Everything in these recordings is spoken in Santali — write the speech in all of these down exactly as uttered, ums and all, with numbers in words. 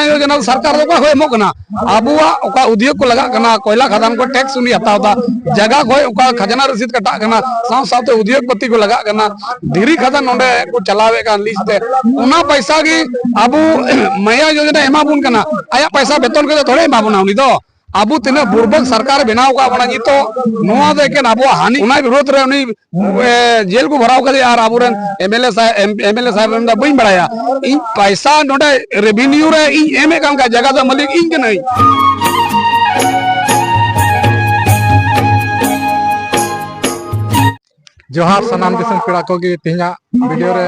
ᱡᱳᱡᱚᱱᱟ ᱥᱚᱨᱠᱟᱨ ᱫᱚ ᱚᱠᱟ ᱠᱷᱚᱱ ᱮᱢᱚᱜ ᱠᱟᱱᱟ? ᱟᱵᱚᱣᱟᱜ ᱚᱠᱟ ᱩᱫᱽᱭᱳᱜᱽ ᱠᱚ ᱞᱟᱜᱟᱜ ᱠᱟᱱᱟ, ᱠᱚᱭᱞᱟ ᱠᱷᱟᱫᱟᱱ ᱠᱚ ᱴᱮᱠᱥ ᱩᱱᱤ ᱦᱟᱛᱟᱣ ᱮᱫᱟ, ᱡᱟᱭᱜᱟ ᱠᱷᱚᱱ ᱚᱠᱟ ᱠᱷᱟᱡᱽᱱᱟ ᱨᱚᱥᱤᱫ ᱠᱟᱴᱟᱜ ᱠᱟᱱᱟ, ᱥᱟᱶ ᱥᱟᱶᱛᱮ ᱩᱫᱽᱭᱳᱜᱽ ᱯᱚᱛᱤ ᱠᱚ ᱞᱟᱜᱟᱜ ᱠᱟᱱᱟ, ᱫᱷᱤᱨᱤ ᱠᱷᱟᱫᱟᱱ ᱱᱚᱰᱮ ᱠᱚ ᱪᱟᱞᱟᱣᱮᱫ ᱠᱟᱱ ᱞᱤᱡ ᱛᱮ, ᱚᱱᱟ ᱯᱚᱭᱥᱟ ᱜᱮ ᱟᱵᱚ ᱢᱟᱭᱟ ᱡᱳᱡᱚᱱᱟ ᱮᱢᱟ ᱵᱚᱱ ᱠᱟᱱᱟ, ᱟᱭᱟᱜ ᱯᱚᱭᱥᱟ ᱵᱮᱛᱚᱱ ᱠᱚᱫᱚ ᱛᱷᱚᱲᱮ ᱮᱢᱟ ᱵᱚᱱᱟ ᱩᱱᱤ ᱫᱚ᱾ ᱟᱵᱚ ᱛᱤᱱᱟᱹᱜ ᱵᱩᱨᱵᱚᱠ ᱥᱚᱨᱠᱟᱨ ᱵᱮᱱᱟᱣ ᱟᱠᱟᱫ ᱵᱚᱱᱟ ᱱᱤᱛᱚᱜ, ᱱᱚᱣᱟ ᱫᱚ ᱮᱠᱮᱱ ᱟᱵᱚᱣᱟᱜ ᱦᱟᱹᱱᱤ, ᱚᱱᱟ ᱵᱤᱨᱳᱫᱷ ᱨᱮ ᱩᱱᱤ ᱮ, ᱡᱮᱞ ᱠᱚ ᱵᱷᱚᱨᱟᱣ ᱠᱟᱫᱮᱭᱟ ᱟᱨ ᱟᱵᱚᱨᱮᱱ M L A ᱥᱟᱦᱮᱵ, M L A ᱥᱟᱦᱮᱵ ᱨᱮᱱ ᱫᱚ ᱵᱟᱹᱧ ᱵᱟᱲᱟᱭᱟ᱾ ᱤᱧ ᱯᱟᱭᱥᱟ ᱱᱚᱰᱮ ᱨᱮᱵᱷᱮᱱᱤᱭᱩ ᱨᱮ ᱤᱧ ᱮᱢᱮᱫ ᱠᱟᱱ ᱠᱷᱟᱡ ᱡᱟᱭᱜᱟ ᱫᱚ ᱢᱟᱹᱞᱤᱠ ᱤᱧ ᱠᱟᱹᱱᱟᱹᱧ᱾ ᱡᱚᱦᱟᱨ ᱥᱟᱱᱟᱢ ᱫᱤᱥᱚᱢ ᱯᱮᱲᱟ ᱠᱚᱜᱮ ᱛᱮᱦᱮᱧᱟᱜ ᱵᱷᱤᱰᱤᱭᱳ ᱨᱮ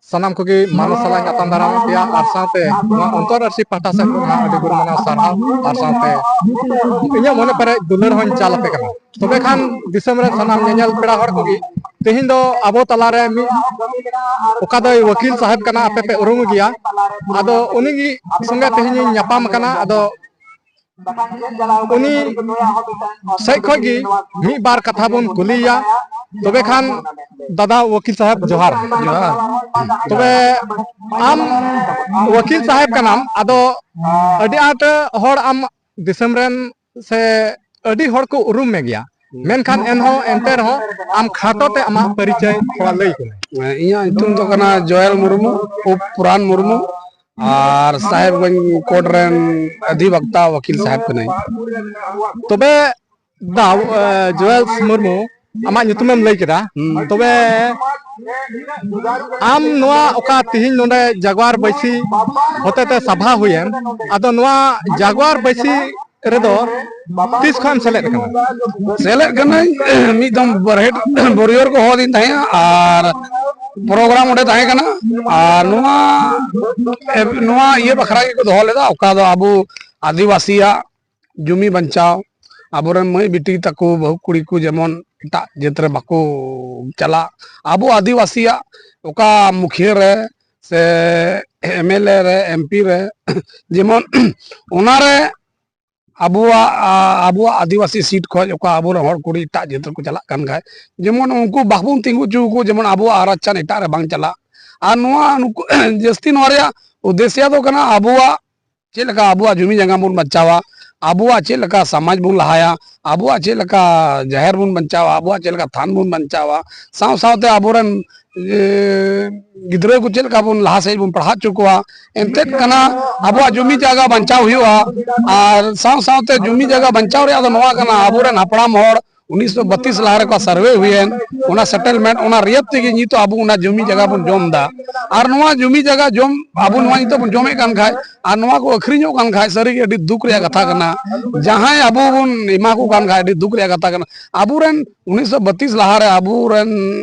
ᱥᱟᱱᱟᱢ ᱠᱚᱜᱮ ᱢᱟᱱᱚᱛ ᱥᱟᱞᱟᱜ ᱧᱟᱯᱟᱢ ᱫᱟᱨᱟᱢ ᱯᱮᱭᱟ ᱟᱨ ᱥᱟᱶᱛᱮ ᱱᱚᱣᱟ ᱚᱱᱛᱚᱨ ᱟᱹᱨᱥᱤ ᱯᱟᱦᱴᱟ ᱥᱮᱫ ᱠᱷᱚᱱ ᱦᱚᱸ ᱟᱹᱰᱤ ᱜᱩᱱ ᱢᱟᱱᱟᱣ ᱥᱟᱨᱦᱟᱣ ᱟᱨ ᱥᱟᱶᱛᱮ ᱤᱧᱟᱹᱜ ᱢᱚᱱᱮ ᱯᱮᱨᱮᱡ ᱫᱩᱞᱟᱹᱲ ᱦᱚᱸᱧ ᱪᱟᱞ ᱟᱯᱮ ᱠᱟᱱᱟ᱾ ᱛᱚᱵᱮ ᱠᱷᱟᱱ ᱫᱤᱥᱚᱢ ᱨᱮᱱ ᱥᱟᱱᱟᱢ ᱧᱮᱧᱮᱞ ᱯᱮᱲᱟ ᱦᱚᱲ ᱠᱚᱜᱮ ᱛᱮᱦᱮᱧ ᱫᱚ ᱟᱵᱚ ᱛᱟᱞᱟᱨᱮ ᱢᱤᱫ ᱚᱠᱟ ᱫᱚᱭ ᱣᱟᱹᱠᱤᱞ ᱥᱟᱦᱮᱵ ᱠᱟᱱᱟ, ᱟᱯᱮ ᱯᱮ ᱩᱨᱩᱢ ᱜᱮᱭᱟ᱾ ᱟᱫᱚ ᱩᱱᱤ ᱜᱮ ᱥᱚᱸᱜᱮ ᱛᱮᱦᱮᱧ ᱤᱧ ᱧᱟᱯᱟᱢ ᱠᱟᱱᱟ᱾ ᱟᱫᱚ ᱩᱱᱤ ᱥᱮᱡ ᱠᱷᱚᱡ ᱜᱮ ᱢᱤᱫ ᱵᱟᱨ ᱠᱟᱛᱷᱟ ᱵᱚᱱ ᱠᱩᱞᱤᱭᱟ᱾ ᱛᱚᱵᱮ ᱠᱷᱟᱱ ᱫᱟᱫᱟ ᱣᱟᱹᱠᱤᱞ ᱥᱟᱦᱮᱵ ᱡᱚᱦᱟᱨ᱾ ᱡᱚᱦᱟᱨ᱾ ᱛᱚᱵᱮ ᱟᱢ ᱣᱟᱹᱠᱤᱞ ᱥᱟᱦᱮᱵ ᱠᱟᱱᱟᱢ, ᱟᱫᱚ ᱟᱹᱰᱤ ᱟᱸᱴ ᱦᱚᱲ ᱟᱢ ᱫᱤᱥᱚᱢ ᱨᱮᱱ ᱥᱮ ᱟᱹᱰᱤ ᱦᱚᱲ ᱠᱚ ᱩᱨᱩᱢ ᱢᱮ ᱜᱮᱭᱟ, ᱢᱮᱱᱠᱷᱟᱱ ᱮᱱᱦᱚᱸ ᱮᱱᱛᱮ ᱨᱮᱦᱚᱸ ᱟᱢ ᱠᱷᱟᱴᱚ ᱛᱮ ᱟᱢᱟᱜ ᱯᱚᱨᱤᱪᱚᱭ ᱛᱷᱚᱲᱟ ᱞᱟᱹᱭ ᱠᱚᱢᱮ᱾ ᱤᱧᱟᱹᱜ ᱧᱩᱛᱩᱢ ᱫᱚ ᱠᱟᱱᱟ ᱡᱚᱭᱮᱞ ᱢᱩᱨᱢᱩ, ᱩᱯ ᱯᱩᱨᱟᱱ ᱢᱩᱨᱢᱩ, ᱟᱨ ᱥᱟᱦᱮᱵᱽᱜᱚᱸᱡᱽ ᱠᱳᱨᱴ ᱨᱮᱱ ᱚᱫᱷᱤᱵᱚᱠᱛᱟ ᱣᱟᱹᱠᱤᱞ ᱥᱟᱦᱮᱵᱽ ᱠᱟᱹᱱᱟᱹᱧ᱾ ᱛᱚᱵᱮ ᱫᱟᱣ, ᱮ, ᱡᱚᱭᱮᱞ ᱢᱩᱨᱢᱩ, ᱟᱢᱟᱜ ᱧᱩᱛᱩᱢᱮᱢ ᱞᱟᱹᱭ ᱠᱮᱫᱟ, ᱦᱩᱸ᱾ ᱛᱚᱵᱮ ᱟᱢ ᱱᱚᱣᱟ ᱚᱠᱟ ᱛᱤᱦᱤᱧ ᱱᱚᱰᱮ ᱡᱟᱜᱣᱟᱨ ᱵᱟᱹᱭᱥᱤ ᱦᱚᱛᱮᱛᱮ ᱥᱟᱵᱷᱟ ᱦᱩᱭᱮᱱ, ᱟᱫᱚ ᱱᱚᱣᱟ ᱡᱟᱜᱣᱟᱨ ᱵᱟᱹᱭᱥᱤ ᱨᱮᱫᱚ ᱛᱤᱥ ᱠᱷᱚᱱ ᱮᱢ ᱥᱮᱞᱮᱫ ᱟᱠᱟᱱᱟ? ᱥᱮᱞᱮᱫ ᱠᱟᱹᱱᱟᱹᱧ, ᱢᱤᱫ ᱫᱚᱢ ᱵᱟᱨᱦᱮᱴ ᱵᱚᱨᱤᱭᱚᱨ ᱠᱚ ᱦᱚᱦᱚ ᱟᱹᱫᱤᱧ ᱛᱟᱦᱮᱸᱜᱼᱟ ᱟᱨ ᱯᱨᱳᱜᱨᱟᱢ ᱚᱸᱰᱮ ᱛᱟᱦᱮᱸ ᱠᱟᱱᱟ᱾ ᱟᱨ ᱱᱚᱣᱟ, ᱱᱚᱣᱟ ᱤᱭᱟᱹ ᱵᱟᱠᱷᱨᱟ ᱜᱮᱠᱚ ᱫᱚᱦᱚ ᱞᱮᱫᱟ, ᱚᱠᱟ ᱫᱚ ᱟᱵᱚ ᱟᱹᱫᱤᱵᱟᱹᱥᱤᱭᱟᱜ ᱡᱩᱢᱤ ᱵᱟᱧᱪᱟᱣ, ᱟᱵᱚᱨᱮᱱ ᱢᱟᱹᱭ ᱵᱤᱴᱤ ᱛᱟᱠᱚ ᱵᱟᱹᱦᱩ ᱠᱩᱲᱤ ᱠᱚ ᱡᱮᱢᱚᱱ ᱮᱴᱟᱜ ᱡᱟᱹᱛ ᱨᱮ ᱵᱟᱠᱚ ᱪᱟᱞᱟᱜ, ᱟᱵᱚ ᱟᱹᱫᱤᱵᱟᱹᱥᱤᱭᱟᱜ ᱚᱠᱟ ᱢᱩᱠᱷᱤᱭᱟᱹ ᱨᱮ ᱥᱮ ᱮᱢ ᱮᱞ ᱮ ᱨᱮ, ᱮᱢ ᱯᱤ ᱨᱮ, ᱡᱮᱢᱚᱱ ᱚᱱᱟᱨᱮ ᱟᱵᱚᱣᱟᱜ, ᱟ-, ᱟᱵᱚᱣᱟᱜ ᱟᱹᱫᱤᱵᱟᱹᱥᱤ ᱥᱤᱴ ᱠᱷᱚᱱ ᱚᱠᱟ ᱟᱵᱚᱨᱮᱱ ᱦᱚᱲ ᱠᱩᱲᱤ ᱮᱴᱟᱜ ᱡᱟᱹᱛ ᱨᱮᱠᱚ ᱪᱟᱞᱟᱜ ᱠᱟᱱ ᱠᱷᱟᱡ, ᱡᱮᱢᱚᱱ ᱩᱱᱠᱩ ᱵᱟᱵᱚᱱ ᱛᱤᱸᱜᱩ ᱦᱚᱪᱚ ᱟᱠᱚ, ᱡᱮᱢᱚᱱ ᱟᱵᱚᱣᱟᱜ ᱟᱨᱟᱪᱷᱟᱱ ᱮᱴᱟᱜ ᱨᱮ ᱵᱟᱝ ᱪᱟᱞᱟᱜ᱾ ᱟᱨ ᱱᱚᱣᱟ ᱱᱩᱠᱩ ᱡᱟᱹᱥᱛᱤ ᱱᱚᱣᱟ ᱨᱮᱭᱟᱜ ᱩᱫᱽᱫᱮᱥᱭᱚ ᱫᱚ ᱠᱟᱱᱟ ᱟᱵᱚᱣᱟᱜ ᱪᱮᱫ ᱞᱮᱠᱟ ᱟᱵᱚᱣᱟᱜ ᱡᱩᱢᱤ ᱡᱟᱭᱜᱟ ᱵᱚᱱ ᱵᱟᱧᱪᱟᱣᱟ, ᱟᱵᱚᱣᱟᱜ ᱪᱮᱫ ᱞᱮᱠᱟ ᱥᱚᱢᱟᱡᱽ ᱵᱚᱱ ᱞᱟᱦᱟᱭᱟ, ᱟᱵᱚᱣᱟᱜ ᱪᱮᱫ ᱞᱮᱠᱟ ᱡᱟᱦᱮᱨ ᱵᱚᱱ ᱵᱟᱧᱪᱟᱣᱟ, ᱟᱵᱚᱣᱟᱜ ᱪᱮᱫ ᱞᱮᱠᱟ ᱛᱷᱟᱱ ᱵᱚᱱ ᱵᱟᱧᱪᱟᱣᱟ, ᱥᱟᱶ ᱥᱟᱶᱛᱮ ᱟᱵᱚᱨᱮᱱ ᱮ, ᱜᱤᱫᱽᱨᱟᱹ ᱠᱚ ᱪᱮᱫ ᱞᱮᱠᱟ ᱵᱚᱱ ᱞᱟᱦᱟ ᱥᱮᱫ ᱵᱚᱱ ᱯᱟᱲᱦᱟᱣ ᱦᱚᱪᱚ ᱠᱚᱣᱟ᱾ ᱮᱱᱛᱮᱫ ᱠᱟᱱᱟ, ᱟᱵᱚᱣᱟᱜ ᱡᱩᱢᱤ ᱡᱟᱭᱜᱟ ᱵᱟᱧᱪᱟᱣ ᱦᱩᱭᱩᱜᱼᱟ᱾ ᱟᱨ ᱥᱟᱶ ᱥᱟᱶᱛᱮ ᱡᱩᱢᱤ ᱡᱟᱭᱜᱟ ᱵᱟᱧᱪᱟᱣ ᱨᱮᱭᱟᱜ ᱫᱚ ᱱᱚᱣᱟ ᱠᱟᱱᱟ, ᱟᱵᱚᱨᱮᱱ ᱦᱟᱯᱲᱟᱢ ᱦᱚᱲ ᱩᱱᱤᱥᱥᱚ ᱵᱟᱛᱤᱥ ᱞᱟᱦᱟ ᱨᱮᱠᱚ ᱥᱟᱨᱵᱷᱮ ᱦᱩᱭᱮᱱ, ᱚᱱᱟ ᱥᱮᱴᱮᱞᱢᱮᱱᱴ, ᱚᱱᱟ ᱨᱮᱭᱟᱜ ᱛᱮᱜᱮ ᱱᱤᱛᱚᱜ ᱟᱵᱚ ᱚᱱᱟ ᱡᱩᱢᱤ ᱡᱟᱭᱜᱟ ᱵᱚᱱ ᱡᱚᱢ ᱮᱫᱟ᱾ ᱟᱨ ᱱᱚᱣᱟ ᱡᱩᱢᱤ ᱡᱟᱭᱜᱟ ᱡᱚᱢ, ᱟᱵᱚ ᱱᱚᱣᱟ ᱱᱤᱛᱚᱜ ᱵᱚᱱ ᱡᱚᱢᱮᱫ ᱠᱟᱱ ᱠᱷᱟᱡ, ᱟᱨ ᱱᱚᱣᱟ ᱠᱚ ᱟᱹᱠᱷᱨᱤᱧᱚᱜ ᱠᱟᱱ ᱠᱷᱟᱡ, ᱥᱟᱹᱨᱤᱜᱮ ᱟᱹᱰᱤ ᱫᱩᱠ ᱨᱮᱭᱟᱜ ᱠᱟᱛᱷᱟ ᱠᱟᱱᱟ᱾ ᱡᱟᱦᱟᱸᱭ ᱟᱵᱚ ᱵᱚᱱ ᱮᱢᱟ ᱠᱚ ᱠᱟᱱ ᱠᱷᱟᱡ, ᱟᱹᱰᱤ ᱫᱩᱠ ᱨᱮᱭᱟᱜ ᱠᱟᱛᱷᱟ ᱠᱟᱱᱟ᱾ ᱟᱵᱚᱨᱮᱱ ᱩᱱᱤᱥᱥᱚ ᱵᱟᱛᱤᱥ ᱞᱟᱦᱟᱨᱮ ᱟᱵᱚᱨᱮᱱ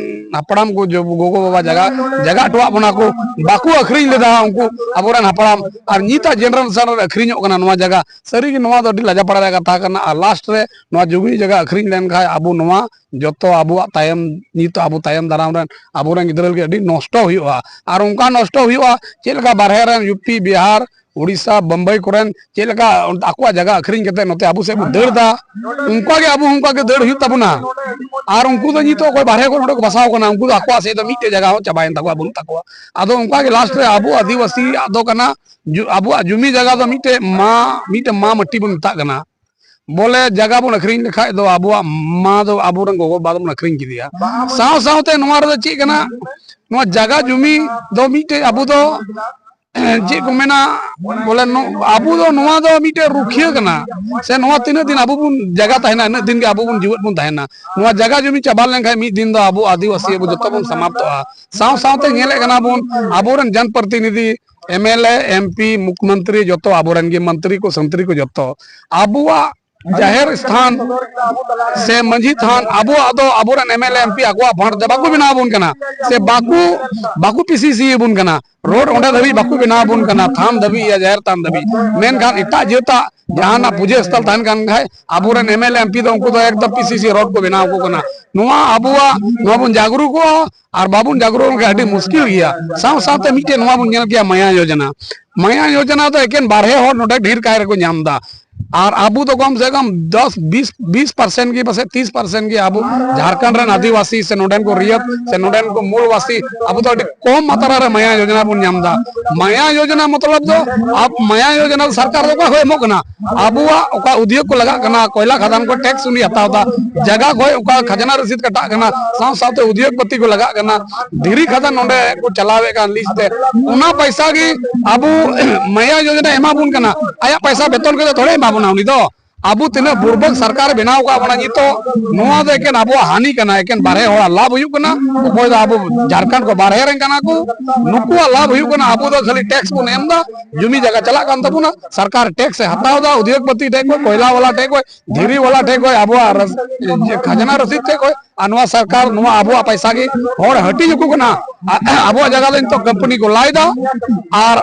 ᱦᱟᱯᱲᱟᱢ ᱠᱚ, ᱡᱚ-, ᱜᱚᱜᱚ ᱵᱟᱵᱟ ᱡᱟᱭᱜᱟ, ᱡᱟᱭᱜᱟ ᱦᱚᱴᱚᱣᱟᱜ ᱵᱚᱱᱟ ᱠᱚ, ᱵᱟᱠᱚ ᱟᱹᱠᱷᱨᱤᱧ ᱞᱮᱫᱟ ᱩᱱᱠᱩ ᱟᱵᱚᱨᱮᱱ ᱦᱟᱯᱲᱟᱢ᱾ ᱟᱨ ᱱᱤᱛᱟᱜ ᱡᱮᱱᱟᱨᱮᱥᱚᱱ ᱨᱮ ᱟᱹᱠᱷᱨᱤᱧᱚᱜ ᱠᱟᱱᱟ ᱱᱚᱣᱟ ᱡᱟᱭᱜᱟ᱾ ᱥᱟᱹᱨᱤᱜᱮ ᱱᱚᱣᱟ ᱫᱚ ᱟᱹᱰᱤ ᱞᱟᱡᱟᱯᱟᱲᱟ ᱨᱮᱭᱟᱜ ᱠᱟᱛᱷᱟ ᱠᱟᱱᱟ᱾ ᱟᱨ ᱞᱟᱥᱴ ᱨᱮ ᱱᱚᱣᱟ ᱡᱩᱢᱤ ᱡᱟᱭᱜᱟ ᱟᱹᱠᱷᱨᱤᱧ ᱞᱮᱱᱠᱷᱟᱱ ᱟᱵᱚ ᱱᱚᱣᱟ ᱡᱚᱛᱚ ᱟᱵᱚᱣᱟᱜ ᱛᱟᱭᱚᱢ, ᱱᱤᱛᱚᱜ ᱟᱵᱚ ᱛᱟᱭᱚᱢ ᱫᱟᱨᱟᱢ ᱨᱮᱱ ᱟᱵᱚᱨᱮᱱ ᱜᱤᱫᱽᱨᱟᱹ ᱞᱟᱹᱜᱤᱫ ᱟᱹᱰᱤ ᱱᱚᱥᱴᱚ ᱦᱩᱭᱩᱜᱼᱟ᱾ ᱟᱨ ᱚᱱᱠᱟ ᱱᱚᱥᱴᱚ ᱦᱩᱭᱩᱜᱼᱟ, ᱪᱮᱫ ᱞᱮᱠᱟ ᱵᱟᱨᱦᱮ ᱨᱮᱱ ᱭᱩ ᱯᱤ, ᱵᱤᱦᱟᱨ, ᱩᱲᱤᱥᱥᱟ, ᱵᱚᱢᱵᱟᱭ ᱠᱚᱨᱮᱱ ᱪᱮᱫ ᱞᱮᱠᱟ ᱟᱠᱚᱣᱟᱜ ᱡᱟᱭᱜᱟ ᱟᱹᱠᱷᱨᱤᱧ ᱠᱟᱛᱮ ᱱᱚᱛᱮ ᱟᱵᱚ ᱥᱮᱫ ᱠᱚ ᱫᱟᱹᱲ ᱮᱫᱟ, ᱚᱱᱠᱟ ᱜᱮ ᱟᱵᱚ ᱦᱚᱸ ᱚᱱᱠᱟ ᱜᱮ ᱫᱟᱹᱲ ᱦᱩᱭᱩᱜ ᱛᱟᱵᱚᱱᱟ᱾ ᱟᱨ ᱩᱱᱠᱩ ᱫᱚ ᱱᱤᱛᱚᱜ ᱚᱠᱚᱭ ᱵᱟᱨᱦᱮ ᱠᱚᱨᱮ ᱱᱚᱰᱮ ᱠᱚ ᱵᱟᱥᱟᱣ ᱠᱟᱱᱟ, ᱩᱱᱠᱩ ᱫᱚ ᱟᱠᱚᱣᱟᱜ ᱥᱮᱫ ᱫᱚ ᱢᱤᱫᱴᱮᱡ ᱡᱟᱭᱜᱟ ᱦᱚᱸ ᱪᱟᱵᱟᱭᱮᱱ ᱛᱟᱠᱚᱣᱟ, ᱵᱟᱹᱱᱩᱜ ᱛᱟᱠᱚᱣᱟ᱾ ᱟᱫᱚ ᱚᱱᱠᱟ ᱜᱮ ᱞᱟᱥᱴ ᱨᱮ ᱟᱵᱚ ᱟᱹᱫᱤᱵᱟᱹᱥᱤᱭᱟᱜ ᱫᱚ ᱠᱟᱱᱟ, ᱡᱩ-, ᱟᱵᱚᱣᱟᱜ ᱡᱩᱢᱤ ᱡᱟᱭᱜᱟ ᱫᱚ ᱢᱤᱫᱴᱮᱡ ᱢᱟ, ᱢᱤᱫᱴᱮᱡ ᱢᱟ ᱢᱟᱹᱴᱤ ᱵᱚᱱ ᱢᱮᱛᱟᱜ ᱠᱟᱱᱟ᱾ ᱵᱚᱞᱮ ᱡᱟᱭᱜᱟ ᱵᱚᱱ ᱟᱹᱠᱷᱨᱤᱧ ᱞᱮᱠᱷᱟᱡ ᱫᱚ ᱟᱵᱚᱣᱟᱜ ᱢᱟ ᱫᱚ ᱟᱵᱚᱨᱮᱱ ᱜᱚᱜᱚ ᱵᱟᱵᱟ ᱫᱚᱵᱚᱱ ᱟᱹᱠᱷᱨᱤᱧ ᱠᱮᱫᱮᱭᱟ᱾ ᱥᱟᱶ ᱥᱟᱶᱛᱮ ᱱᱚᱣᱟ ᱨᱮᱫᱚ ᱪᱮᱫ ᱠᱟᱱᱟ, ᱱᱚᱣᱟ ᱡᱟᱭᱜᱟ ᱡᱩᱢᱤ ᱫᱚ ᱢᱤᱫᱴᱮᱡ ᱟᱵᱚ ᱫᱚ ᱪᱮᱫ ᱠᱚ ᱢᱮᱱᱟ, ᱵᱚᱞᱮ ᱱᱚ-, ᱟᱵᱚ ᱫᱚ ᱱᱚᱣᱟ ᱫᱚ ᱢᱤᱫᱴᱮᱡ ᱨᱩᱠᱷᱤᱭᱟᱹ ᱠᱟᱱᱟ᱾ ᱥᱮ ᱱᱚᱣᱟ ᱛᱤᱱᱟᱹᱜ ᱫᱤᱱ ᱟᱵᱚ ᱵᱚᱱ ᱡᱟᱭᱜᱟ ᱛᱟᱦᱮᱱᱟ, ᱤᱱᱟᱹᱜ ᱫᱤᱱ ᱜᱮ ᱟᱵᱚ ᱵᱚᱱ ᱡᱤᱣᱮᱫ ᱵᱚᱱ ᱛᱟᱦᱮᱱᱟ᱾ ᱱᱚᱣᱟ ᱡᱟᱭᱜᱟ ᱡᱩᱢᱤ ᱪᱟᱵᱟ ᱞᱮᱱᱠᱷᱟᱱ ᱢᱤᱫ ᱫᱤᱱ ᱫᱚ ᱟᱵᱚ ᱟᱹᱫᱤᱵᱟᱹᱥᱤ ᱟᱵᱚ ᱡᱚᱛᱚ ᱵᱚᱱ ᱥᱟᱢᱟᱯᱛᱚᱜᱼᱟ᱾ ᱥᱟᱶ ᱥᱟᱶᱛᱮ ᱧᱮᱞᱮᱫ ᱠᱟᱱᱟ ᱵᱚᱱ, ᱟᱵᱚᱨᱮᱱ ᱡᱚᱱ ᱯᱨᱚᱛᱤᱱᱤᱫᱷᱤ, M L A, M P, ᱢᱩᱠᱷᱭᱚᱢᱚᱱᱛᱨᱤ, ᱡᱚᱛᱚ ᱟᱵᱚᱨᱮᱱ ᱜᱮ ᱢᱚᱱᱛᱨᱤ ᱠᱚ, ᱥᱚᱱᱛᱨᱤ ᱠᱚ ᱡᱚᱛᱚ ᱟᱵᱚᱣᱟᱜ ᱡᱟᱦᱮᱨ ᱥᱛᱷᱟᱱ ᱥᱮ ᱢᱟᱹᱡᱷᱤ ᱛᱷᱟᱱ ᱟᱵᱚᱣᱟᱜ ᱫᱚ ᱟᱵᱚᱨᱮᱱ M L A, M P ᱟᱠᱚᱣᱟᱜ ᱯᱷᱟᱱᱰ ᱛᱮ ᱵᱟᱠᱚ ᱵᱮᱱᱟᱣ ᱟᱵᱚᱱ ᱠᱟᱱᱟ, ᱥᱮ ᱵᱟᱠᱚ, ᱵᱟᱠᱚ ᱯᱤ ᱥᱤ ᱥᱤ ᱟᱵᱚᱱ ᱠᱟᱱᱟ᱾ ᱨᱳᱰ ᱚᱸᱰᱮ ᱫᱷᱟᱹᱵᱤᱡ ᱵᱟᱠᱚ ᱵᱮᱱᱟᱣ ᱟᱵᱚᱱ ᱠᱟᱱᱟ, ᱛᱷᱟᱱ ᱫᱷᱟᱹᱵᱤᱡ ᱭᱟ ᱡᱟᱦᱮᱨ ᱛᱷᱟᱱ ᱫᱷᱟᱹᱵᱤᱡ᱾ ᱢᱮᱱᱠᱷᱟᱱ ᱮᱴᱟᱜ ᱡᱟᱹᱛᱟᱜ ᱡᱟᱦᱟᱱᱟᱜ ᱯᱩᱡᱟᱹ ᱥᱛᱷᱚᱞ ᱛᱟᱦᱮᱱ ᱠᱟᱱ ᱠᱷᱟᱡ, ᱟᱵᱚᱨᱮᱱ M L A, M P ᱫᱚ ᱩᱱᱠᱩ ᱫᱚ ᱮᱠᱫᱚᱢ ᱯᱤ ᱥᱤ ᱥᱤ ᱨᱳᱰ ᱠᱚ ᱵᱮᱱᱟᱣ ᱟᱠᱚ ᱠᱟᱱᱟ᱾ ᱱᱚᱣᱟ ᱟᱵᱚᱣᱟᱜ, ᱱᱚᱣᱟ ᱵᱚᱱ ᱡᱟᱜᱽᱨᱩᱠᱚᱜᱼᱟ᱾ ᱟᱨ ᱵᱟᱵᱚᱱ ᱡᱟᱜᱽᱨᱩᱠ ᱞᱮᱱᱠᱷᱟᱱ ᱟᱹᱰᱤ ᱢᱩᱥᱠᱤᱞ ᱜᱮᱭᱟ᱾ ᱥᱟᱶ ᱥᱟᱶᱛᱮ ᱢᱤᱫᱴᱮᱱ ᱱᱚᱣᱟ ᱵᱚᱱ ᱧᱮᱞ ᱜᱮᱭᱟ, ᱢᱟᱭᱟ ᱭᱳᱡᱚᱱᱟ᱾ ᱢᱟᱭᱟ ᱭᱳᱡᱚᱱᱟ ᱫᱚ ᱮᱠᱮᱱ ᱵᱟᱨᱦᱮ ᱦᱚᱲ ᱱᱚᱰᱮ ᱰᱷᱮᱨ ᱠᱟᱭ ᱨᱮᱠᱚ ᱧᱟᱢ ᱮᱫᱟ᱾ ᱟᱨ ᱟᱵᱚ ᱫᱚ ᱠᱚᱢ ᱥᱮ ᱠᱚᱢ ᱫᱚᱥ ᱵᱤᱥ ᱵᱤᱥ ᱯᱟᱨᱥᱮᱱᱴ ᱜᱮ, ᱯᱟᱥᱮᱡ ᱛᱤᱥ ᱯᱟᱨᱥᱮᱱᱴ ᱜᱮ ᱟᱵᱚ ᱡᱷᱟᱲᱠᱷᱚᱸᱰ ᱨᱮᱱ ᱟᱹᱫᱤᱵᱟᱹᱥᱤ ᱥᱮ ᱱᱚᱰᱮᱱ ᱠᱚ ᱨᱤᱭᱟᱹᱛ ᱥᱮ ᱱᱚᱰᱮᱱ ᱠᱚ ᱢᱩᱞᱵᱟᱥᱤ, ᱟᱵᱚ ᱫᱚ ᱟᱹᱰᱤ ᱠᱚᱢ ᱢᱟᱛᱨᱟ ᱨᱮ ᱢᱟᱭᱟ ᱭᱳᱡᱚᱱᱟ ᱵᱚᱱ ᱧᱟᱢ ᱮᱫᱟ᱾ ᱢᱟᱭᱟ ᱭᱳᱡᱚᱱᱟ ᱢᱚᱛᱞᱚᱵ ᱫᱚ, ᱟᱵ-, ᱢᱟᱭᱟ ᱭᱳᱡᱚᱱᱟ ᱫᱚ ᱥᱚᱨᱠᱟᱨ ᱫᱚ ᱚᱠᱟ ᱠᱷᱚᱱ ᱮᱢᱚᱜ ᱠᱟᱱᱟ? ᱟᱵᱚᱣᱟᱜ ᱚᱠᱟ ᱩᱫᱭᱳᱜᱽ ᱠᱚ ᱞᱟᱜᱟᱜ ᱠᱟᱱᱟ, ᱠᱚᱭᱞᱟ ᱠᱷᱟᱫᱟᱱ ᱠᱚ ᱴᱮᱠᱥ ᱩᱱᱤ ᱦᱟᱛᱟᱣ ᱮᱫᱟ, ᱡᱟᱭᱜᱟ ᱠᱷᱚᱱ ᱚᱠᱟ ᱠᱷᱟᱡᱽᱱᱟ ᱨᱚᱥᱤᱫ ᱠᱟᱴᱟᱜ ᱠᱟᱱᱟ, ᱥᱟᱶ ᱥᱟᱶᱛᱮ ᱩᱫᱭᱳᱜᱽ ᱯᱚᱛᱤ ᱠᱚ ᱞᱟᱜᱟᱜ ᱠᱟᱱᱟ, ᱫᱷᱤᱨᱤ ᱠᱷᱟᱫᱟᱱ ᱱᱚᱰᱮ ᱠᱚ ᱪᱟᱞᱟᱣᱮᱫ ᱠᱟᱱ ᱞᱤᱡ ᱛᱮ, ᱚᱱᱟ ᱯᱚᱭᱥᱟ ᱜᱮ ᱟᱵᱚ ᱢᱟᱭᱟ ᱭᱳᱡᱚᱱᱟ ᱮᱢᱟ ᱵᱚᱱ ᱠᱟᱱᱟ, ᱟᱭᱟᱜ ᱯᱚᱭᱥᱟ ᱵᱮᱛᱚᱱ ᱠᱟᱛᱮ ᱛᱷᱚᱲᱮ ᱮᱢᱟ ᱵᱚᱱᱟ ᱩᱱᱤ ᱫᱚ᱾ ᱟᱵᱚ ᱛᱤᱱᱟᱹᱜ ᱵᱩᱨᱵᱚᱠ ᱥᱚᱨᱠᱟᱨ ᱵᱮᱱᱟᱣ ᱟᱠᱟᱫ ᱵᱚᱱᱟ ᱱᱤᱛᱚᱜ, ᱱᱚᱣᱟ ᱫᱚ ᱮᱠᱮᱱ ᱟᱵᱚᱣᱟᱜ ᱦᱟᱹᱱᱤ ᱠᱟᱱᱟ, ᱮᱠᱮᱱ ᱵᱟᱨᱦᱮ ᱦᱚᱲᱟᱜ ᱞᱟᱵᱷ ᱦᱩᱭᱩᱜ ᱠᱟᱱᱟ᱾ ᱚᱠᱚᱭ ᱫᱚ ᱟᱵᱚ ᱡᱷᱟᱲᱠᱷᱚᱸᱰ ᱠᱚ ᱵᱟᱨᱦᱮ ᱨᱮᱱ ᱠᱟᱱᱟ ᱠᱚ, ᱱᱩᱠᱩᱣᱟᱜ ᱞᱟᱵᱷ ᱦᱩᱭᱩᱜ ᱠᱟᱱᱟ᱾ ᱟᱵᱚ ᱫᱚ ᱠᱷᱟᱹᱞᱤ ᱴᱮᱠᱥ ᱵᱚᱱ ᱮᱢ ᱮᱫᱟ, ᱡᱩᱢᱤ ᱡᱟᱭᱜᱟ ᱪᱟᱞᱟᱜ ᱠᱟᱱ ᱛᱟᱵᱚᱱᱟ, ᱥᱚᱨᱠᱟᱨ ᱴᱮᱠᱥ ᱮ ᱦᱟᱛᱟᱣ ᱮᱫᱟ, ᱩᱫᱭᱳᱜᱽᱯᱚᱛᱤ ᱴᱷᱮᱡ ᱠᱷᱚᱡ, ᱠᱚᱭᱞᱟ ᱣᱟᱞᱟ ᱴᱷᱮᱡ ᱠᱷᱚᱡ, ᱫᱷᱤᱨᱤ ᱣᱟᱞᱟ ᱴᱷᱮᱡ ᱠᱷᱚᱡ, ᱟᱵᱚᱣᱟᱜ ᱨᱟᱥ-, ᱠᱷᱟᱡᱽᱱᱟ ᱨᱚᱥᱤᱫ ᱴᱷᱮᱡ ᱠᱷᱚᱡ, ᱟᱨ ᱱᱚᱣᱟ ᱥᱚᱨᱠᱟᱨ ᱱᱚᱣᱟ ᱟᱵᱚᱣᱟᱜ ᱯᱚᱭᱥᱟ ᱜᱮ ᱦᱚᱲ ᱦᱟᱹᱴᱤᱧ ᱟᱠᱚ ᱠᱟᱱᱟ᱾ ᱟ-, ᱟᱵᱚᱣᱟᱜ ᱡᱟᱭᱜᱟ ᱫᱚ ᱱᱤᱛᱚᱜ ᱠᱳᱢᱯᱟᱱᱤ ᱠᱚ ᱞᱟᱭ ᱮᱫᱟ, ᱟᱨ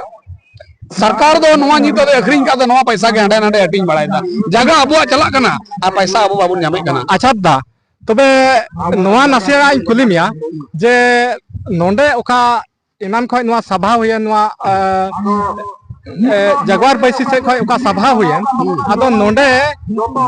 ᱥᱚᱨᱠᱟᱨ ᱫᱚ ᱱᱚᱣᱟ ᱧᱤᱫᱟᱹ ᱫᱚ ᱟᱹᱠᱷᱨᱤᱧ ᱠᱟᱜ ᱫᱚ ᱱᱚᱣᱟ ᱯᱚᱭᱥᱟ ᱜᱮ ᱦᱟᱸᱰᱮ ᱱᱟᱰᱮ ᱦᱟᱹᱴᱤᱧ ᱵᱟᱲᱟᱭᱮᱫᱟ᱾ ᱡᱟᱭᱜᱟ ᱟᱵᱚᱣᱟᱜ ᱪᱟᱞᱟᱜ ᱠᱟᱱᱟ ᱟᱨ ᱯᱚᱭᱥᱟ ᱟᱵᱚ ᱵᱟᱵᱚᱱ ᱧᱟᱢᱮᱫ ᱠᱟᱱᱟ᱾ ᱟᱪᱪᱷᱟ ᱫᱟ, ᱛᱚᱵᱮ ᱱᱚᱣᱟ ᱱᱟᱥᱮᱭᱟᱜ ᱤᱧ ᱠᱩᱞᱤ ᱢᱮᱭᱟ ᱡᱮ ᱱᱚᱰᱮ ᱚᱠᱟ ᱮᱱᱟᱱ ᱠᱷᱚᱱ ᱱᱚᱣᱟ ᱥᱟᱵᱷᱟ ᱦᱩᱭᱮᱱ, ᱱᱚᱣᱟ, ᱮ, ᱮ, ᱡᱟᱜᱣᱟᱨ ᱵᱟᱹᱭᱥᱤ ᱥᱮᱫ ᱠᱷᱚᱱ ᱚᱠᱟ ᱥᱟᱵᱷᱟ ᱦᱩᱭᱮᱱ, ᱟᱫᱚ ᱱᱚᱰᱮ